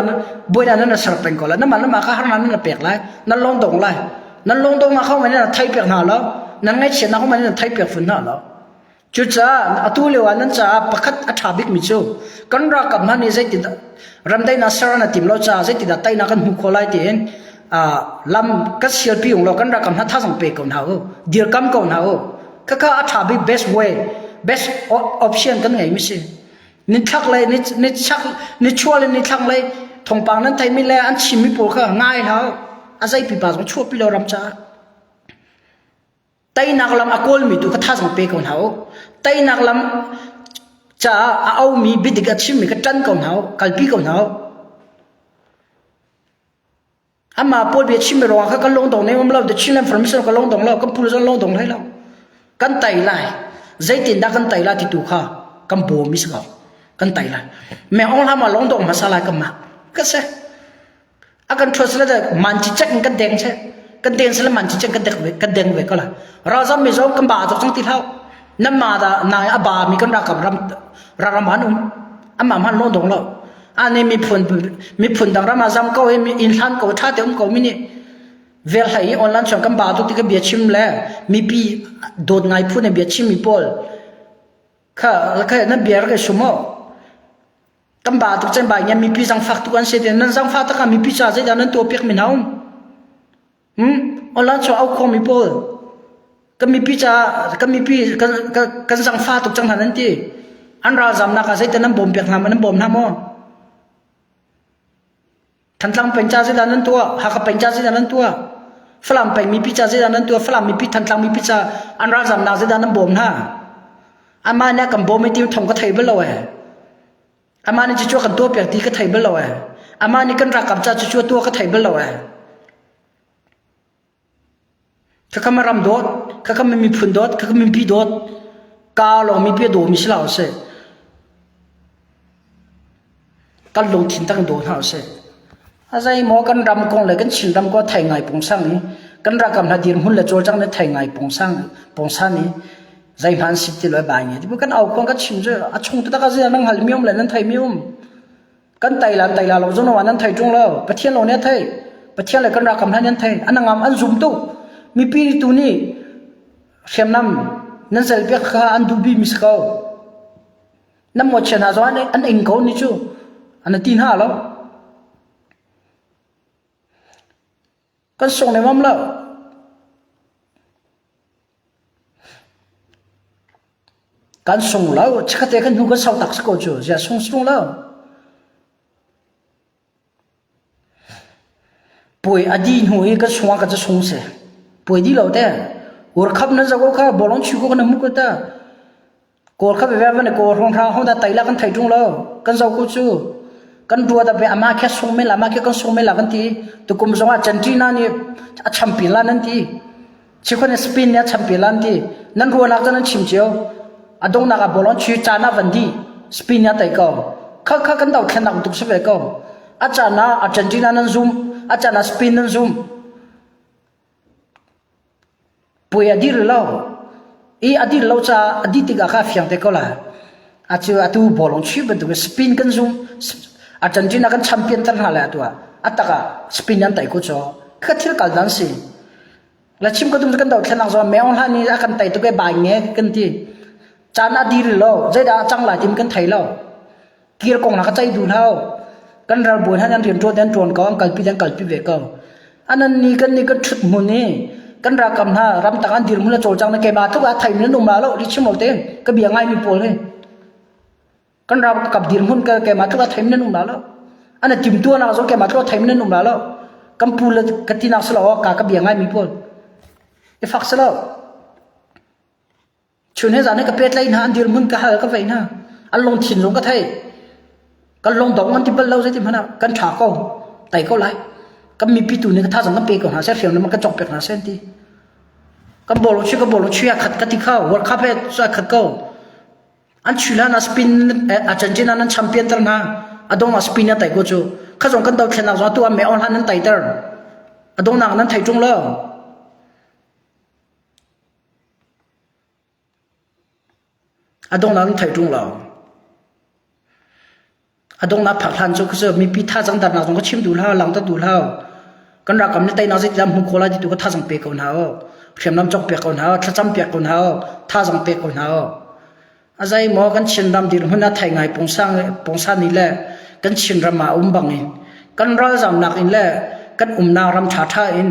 buaina nan ser peng ko lai nanmah nanmah ka harnak nan pek lai nan lung dong lai nan lung dong nak ho nan thei pek hna lo nan ngaihchiatnak ho nan thei pek fun hna lo Cucaah atu lio ah nan caah pakhat a ṭha bikmi cu kan ralkap hna nih zeitindah ramdaihnak ser an i tim lo caah zeitindah teinak kan hmuh khawh lai tiin lam kan sialpi ung law kan ralkap hna thazaang pe ko hna u, dirkam ko hna u. Khakha a ṭha bik best way, best option kan ngeimi si. Nithlak lei, nichak, nichuah le nithlang lei thawngpang nan theimi le an chimmi pawl kha ngai hlah u. A zei pipa zong chuahpi lo ram caah. Teinak lam a kawlmi tu kha thazaang pe ko hna u. Teinak lam caah a aumi biadik a chimmi kha ṭan ko hna u, kalpi ko hna u. Amah pawl bia chimmi ruangah kha kan lungdong ne um lo, the Chinland Formation ka lungdong lo, kan pu zong lungdong hlei lo. Kan tei lai. Zeitindah kan tei lai ti tu kha kan bawm mi si ko. Kan tei lai. Me ong hlam ah lungdong hmasa lai kan mah. Ka se. A kan ṭhuat sila man cicek in kan deng che. Kan deng sila man cicek kan dek ve kan deng ve ko la. Ralzam mi zong kan ba tuk cang ti hlah. Nan ma da na a ba mi kan ralkap ram ram han um. Amah hman lo dong lo. Ane miphun miphun dang ram ah zam ko i inn hlan ko ṭha te um ko mi nih vel hlei i online chung kan ba tuk ti ka bia chim le mipi dawt ngai phu ne bia chim mi pawl kha kha nan bia rak i sum o Kan ba tuk cang bai ngia mipi zangfak tuk an si te nan zangfak tak ah mipi ca zeidah nan tuah piak mi hna um? Hmm? Online chuah au khuang mi pawl kan mipi ca kan mipi kan kan zangfa tuk cang hna nan ti. An ralzamnak ah zeitin nan bawm piak hna nan bawm hna maw? Thantlang peng ca zeidah nan tuah? Hakha peng ca zeidah nan tuah? Falam peng mipi ca zeidah nan tuah? Falam mipi Thantlang mipi ca an ralzamnak zeidah nan bawm hna? Amah nih a kan bawm i ti thong ka thei bal lo eh. Amah nih cucu a kan tuahpiak ti ka thei bal lo eh. Amah nih kan ralkap ca cucu a tuah ka thei bal lo eh. Khakha ma ram dawt, khakha ma miphun dawt, khakha mipi dawt, ka lawng mipi a dawmi si hlah usih. Kan lungthin tak in daw hna usih. A zei maw kan ram kong le kan Chin ram kong thei ngai pungsang i kan ralkap hna dirhmun le cawlcang le thei ngai pungsang pungsan i zeihmanh si ti lo bai nge ti kan au kong kan chim cu a chung taktak a zia nan hngal mi um le nan thei mi um. Kan tai la tai la lo zong nan thei ṭung lo. Pathian lo nih a thei. Pathian le kan ralkap hna nih an thei. An ngam an zum tuk. Mipi tu nih hriamnam nan zel piak kha an duh bimi si ko. Nan mawhchiat hna zong an ing ko ni cu. An ti hna lo. Kan sung nemam lo. Kan sung lo. Chikkhatte kan hnu kan sau tak si ko cu. Zia sung sung lo. Puai a di hnu i kan sung ah kan sung si. Puai di lo te. World Cup nan zoh ko kha bawlung chuih ko kan hmu ko ta. Kawl kha veve van kawl hrawng hra hong da tai la kan thei ṭung lo. Kan zoh ko cu. Kan dua da ve ama khe sung men la ama khe kan sung men la kan ti. Tukum zong ah Argentina nih a champion la nan ti. Chikhun Spain nih a champion la an ti. Nan ruahnak cu nan chim cio. A donghnak ah bawlung chuih caan ah van dih. Spain nih a tei ko. Kha kha kan dothlennak tuk si ve ko. A caan ah Argentina nan zum, a caan ah Spain nan zum. Puai a dir lo. I a dir lo caah a dih tikah kha a fiang te ko lai. Atu atu bawlung chuih bantuk in Spain kan zum. Argentina kan champion ter hna lai atu ah. A tak ah Spain an tei ko cu. Kha thil kal dan si. La chim ko tum kan dothlennak zong meong hlan i a kan tei tuk e bai nge kan ti. Caan a dir lo. Zeidah a cang lai tim kan thei lo. Kir kong na ka ceih duh hlah. Kan ralbawi hna an rian ṭuan an ṭuan ko, an kalpi an kalpi ve ko. Anan ni kan ni kan ṭhut hmun i kan ralkap hna ramtang an dirhmun a cawlcang na keimah tluk ah thei nan um la lo li chim lo tein ka bia ngai mi pawl hi kan ralkap dirhmun ka keimah tluk ah thei nan um la lo an timtuanak zong keimah tluk ah thei nan um la lo kan pu le ka tinak si lo ka ka bia ngai mi pawl i fak si lo Chun he zan he ka pehtlaih hna, an dirhmun ka hal ka veih hna. An lungthin zong ka thei. Kan lungdong an ti bal lo zeiti hmanh ah kan ṭha ko, tai ko lai. Kan mipi tu nih ka thazang kan pe ko hna seh, hriamnam kan cawk piak hna seh an ti. Kan bawlung chuih ka bawlung chuih a khat ka ti kho, World Cup he a khat ko. An chuih hlan ah spin Argentina nan champion ter hna. A dong ah spin a tai ko cu. Kha zong kan dothlennak zong atu ah me on hlan nan tai ter. A dongnak nan thei ṭung lo. A donghnak nan theih ṭung lo. A donghnak phak hlan cu cu mipi thazaang darnak zong ka chim duh hlah, langhter duh hlah. Kan ralkap nih teinak zeitindah hmu khawh lai ti tu ka thazaang pe ko hna u. Hriamnam cawk piak ko hna u, thlacam piak ko hna u, thazaang pe ko hna u. A zei maw kan Chinram dirhmun ah thei ngai pungsan pungsan ni le kan Chinram ah um bang in kan ralzamnak in le kan umnak ram ṭhaṭha in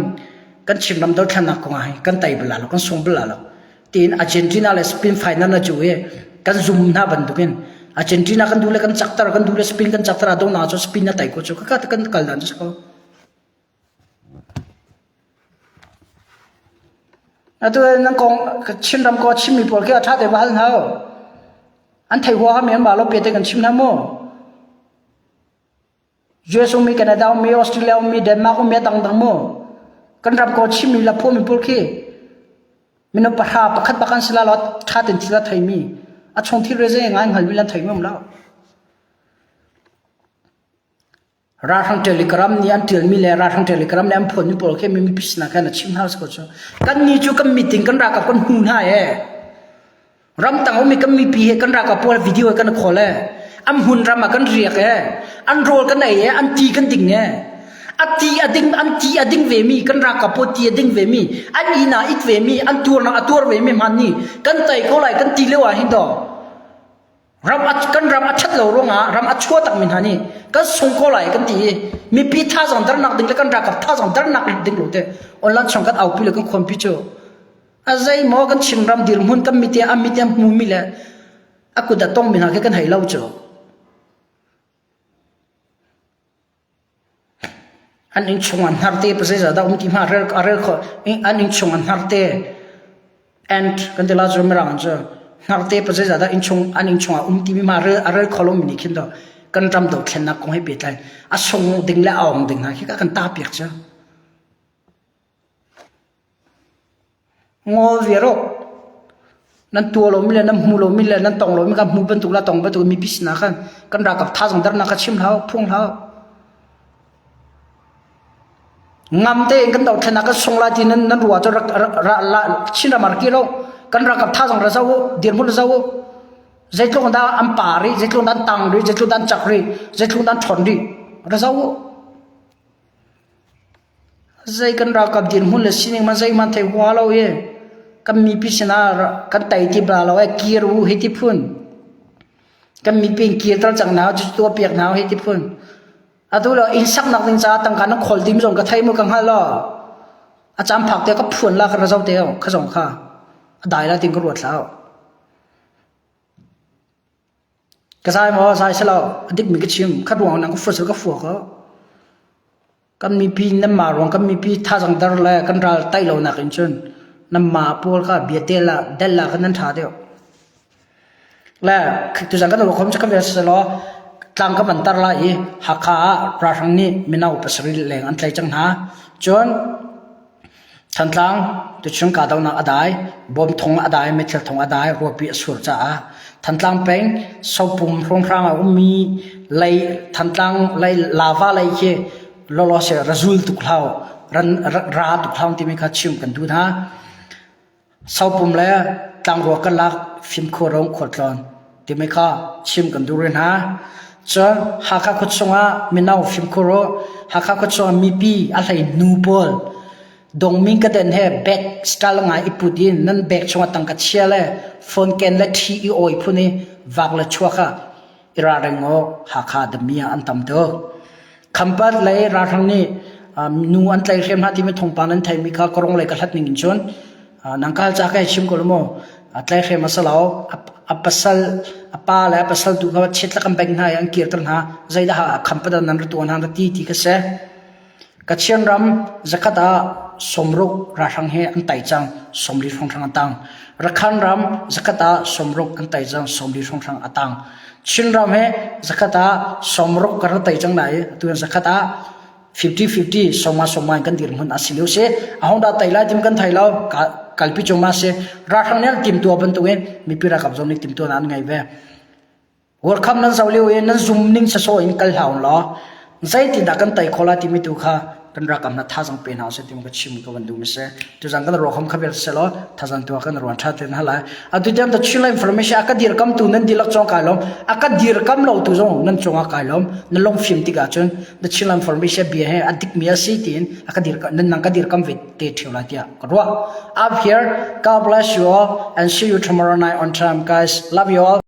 kan Chinram dothlennak kong ah hin kan tei bal lo kan sung bal lo tiin Argentina le Spain final na cu i kan zum hna bantukin Argentina kan duh le kan cakter kan duh le Spain kan cakter a donghnak cu Spain na tei ko cu ka kan kal dan cu si ko. Atu nan kong Chinram ko Chinmi pawl khi a ṭha te va hal hna u. An thei huaha mi an ba lo pe te kan chim hna mu. US ummi, Canada ummi, Australia ummi, Denmark ummi a dangdang mu. Kan ram ko Chinmi la phuami pawl khi minung pahra pakhat bak an si la lo ṭha ten thil a theimi a chung thil re zei ngai hngalmi lan theimi um lo. Ralhrang Telegram nih an ṭialmi le ralhrang Telegram nih an phuanmi pawl khi mipi sinah khan a chim hna si ko cu. Kannih cu kan meeting kan ralkap kan hmu hna ee. Ramtang ummi kan mipi he kan ralkap pawl video he kan khawl ee. An hmun ram ah kan riak ee. An rawl kan ei ee. An ti kan ding ee. A ti a ding an ti a ding vemi kan ralkap pawl ti a ding vemi an inn ah it vemi an tuarnak a tuar vemi hman nih kan tei ko lai kan ti lio ah hin daw Ram a, kan ram a ṭhat lo ruangah ram a chuah takmi hna nih kan sung ko lai kan ti i mipi thazaang dernak ding le kan ralkap thazaang dernak ding lo te online chung kan aupi le kan khuampi cu a zei maw kan Chinram dirhmun kan mite an mite an hmumi le. A kut a tongmi hna khi kan hei lo cu. An innchung ah hnarte pasei dah um ti hmanh a rel khawh. An innchung ah hnarte ant kan ti la cu mirang cu hnarte pasei dah innchung an innchung ah um timi hmanh a rel kho lomi nih khin kan ram dothlennak kong he pehtlai a sung ding le a ong ding hna khi ka kan tahpiak cu. Ngawl viar awk. Nan tuah lomi le nan hmu lomi le nan tong lomi kha hmu bantuk le tong bantuk mipi sinah khan kan ralkap thazaang dernak kha chim hlah u, phung hlah u. Ngam tein kan dothlennak kan sung lai ti nan nan ruah cu rak ra la Chin ram ah rak kir u. Kan ralkap thazaang ra zoh u, dirhmun ra zoh u. Zeitluk dah an pa rih, zeitluk dah an tang rih, zeitluk dah an cak rih, zeitluk dah an ṭhawn rih, ra zoh u. Zei kan ralkap dirhmun le sining man zeihmanh thei hua lo i kan mipi sinah kan tei ti bal lo ee kir u hi ti phun. Kan mipi in kirter cang hna cu tuah piak hna hi ti phun. Atu lo inn saknak ding caah tangka na khawl dim zong ka thei mu ka hngal lo. A caan phak te ka phuan la ka ra zo te kha zong kha a dai la tin ka ruat hlah. Ka zai maw zai si lo a dikmi ka chim khat ruang nang ka fua ka fua ko. Kan mipi nan mah ruang kan mipi thazang dar le kan ral tai lo nak in cun nan mah pawl kha bia tel ah del ah kan nan tha deuh. Le tuzan kan ruak khom cu kan vel selaw tlang ka van tar lai i Hakha ah ralhrang nih mino pasarih leng an tlai cang hna. Cun Thantlang tuchung kahdohnak a dai, bom thong a dai, meithal thong a dai, ruahpi a sur caah Thantlang peng Sopum hrawnghrang ah ummi lei Thantlang lei lava lei khi lawlaw se razul tuk hlau, ran ra tuk hlau timi kha chim kan duh hna. Sopum le tlangrua kan lak fimkhur rong khualtlawn timi kha chim kan duh rih hna. Cun Hakha khuachung ah mino fimkhur u. Hakha khuachung ah mipi a hlei nu pawl dongmi ka den he bag style ngai i put in nan bag chungah tangka chia le phone ken le ṭhi i awi phun i vak le chuak ah i ralring u Hakha dami ah an tam tuk. Khampat lei ralhrang nih nu an tlaihhrem hna timi thawngpang nan theimi kha ka rong lei ka hlat ning in cun nang kal ca kai chim ko lo maw tlaihhrem a si lo a pasal a pa le a pasal tu kha chiat kan beng hna i an kirter hna zeidah Khampat ah nan ra tuah hna ra ti ti ka si. Kachin ram zakhat ah sawmruk ralhrang he an tai cang 40 hrawnghrang a tang. Rakhan ram zakhat ah 60 an tai cang 40 hrawnghrang a tang. Chinram he zakhat ah 60 kan rak tai cang lai atu zakhat ah 50-50 sawma sawma in kan dirhmun a si lio si. Ahong dah tai lai tim kan thei lo kalpi cungma si. Ralhrang nih an timtua bantukin mipi ralkap zong nih timtua an ngei ve. World Cup nan zoh lio i nan zum ning sawsawh in kal hlah law zeitindah kan tei khawh lai timi tu kha kan rakam hna thazang pe hna usih timi ka chim ka van duh mi si. Tuzan kan ruakham kha vial selaw thazang tu ah kan ruan tha ten halai. Atu tiang the Chin information a ka dirkam tu nan dilak cong kai lom a ka dirkam lo tu zong nan cungah kai lom na long fim tikah cun the Chin information bia he a dik mi a si tiin a ka dir nan nang ka dirkam ve te theu lai tiah ka ruah. Up here God bless you all and see you tomorrow night on time guys. Love you all.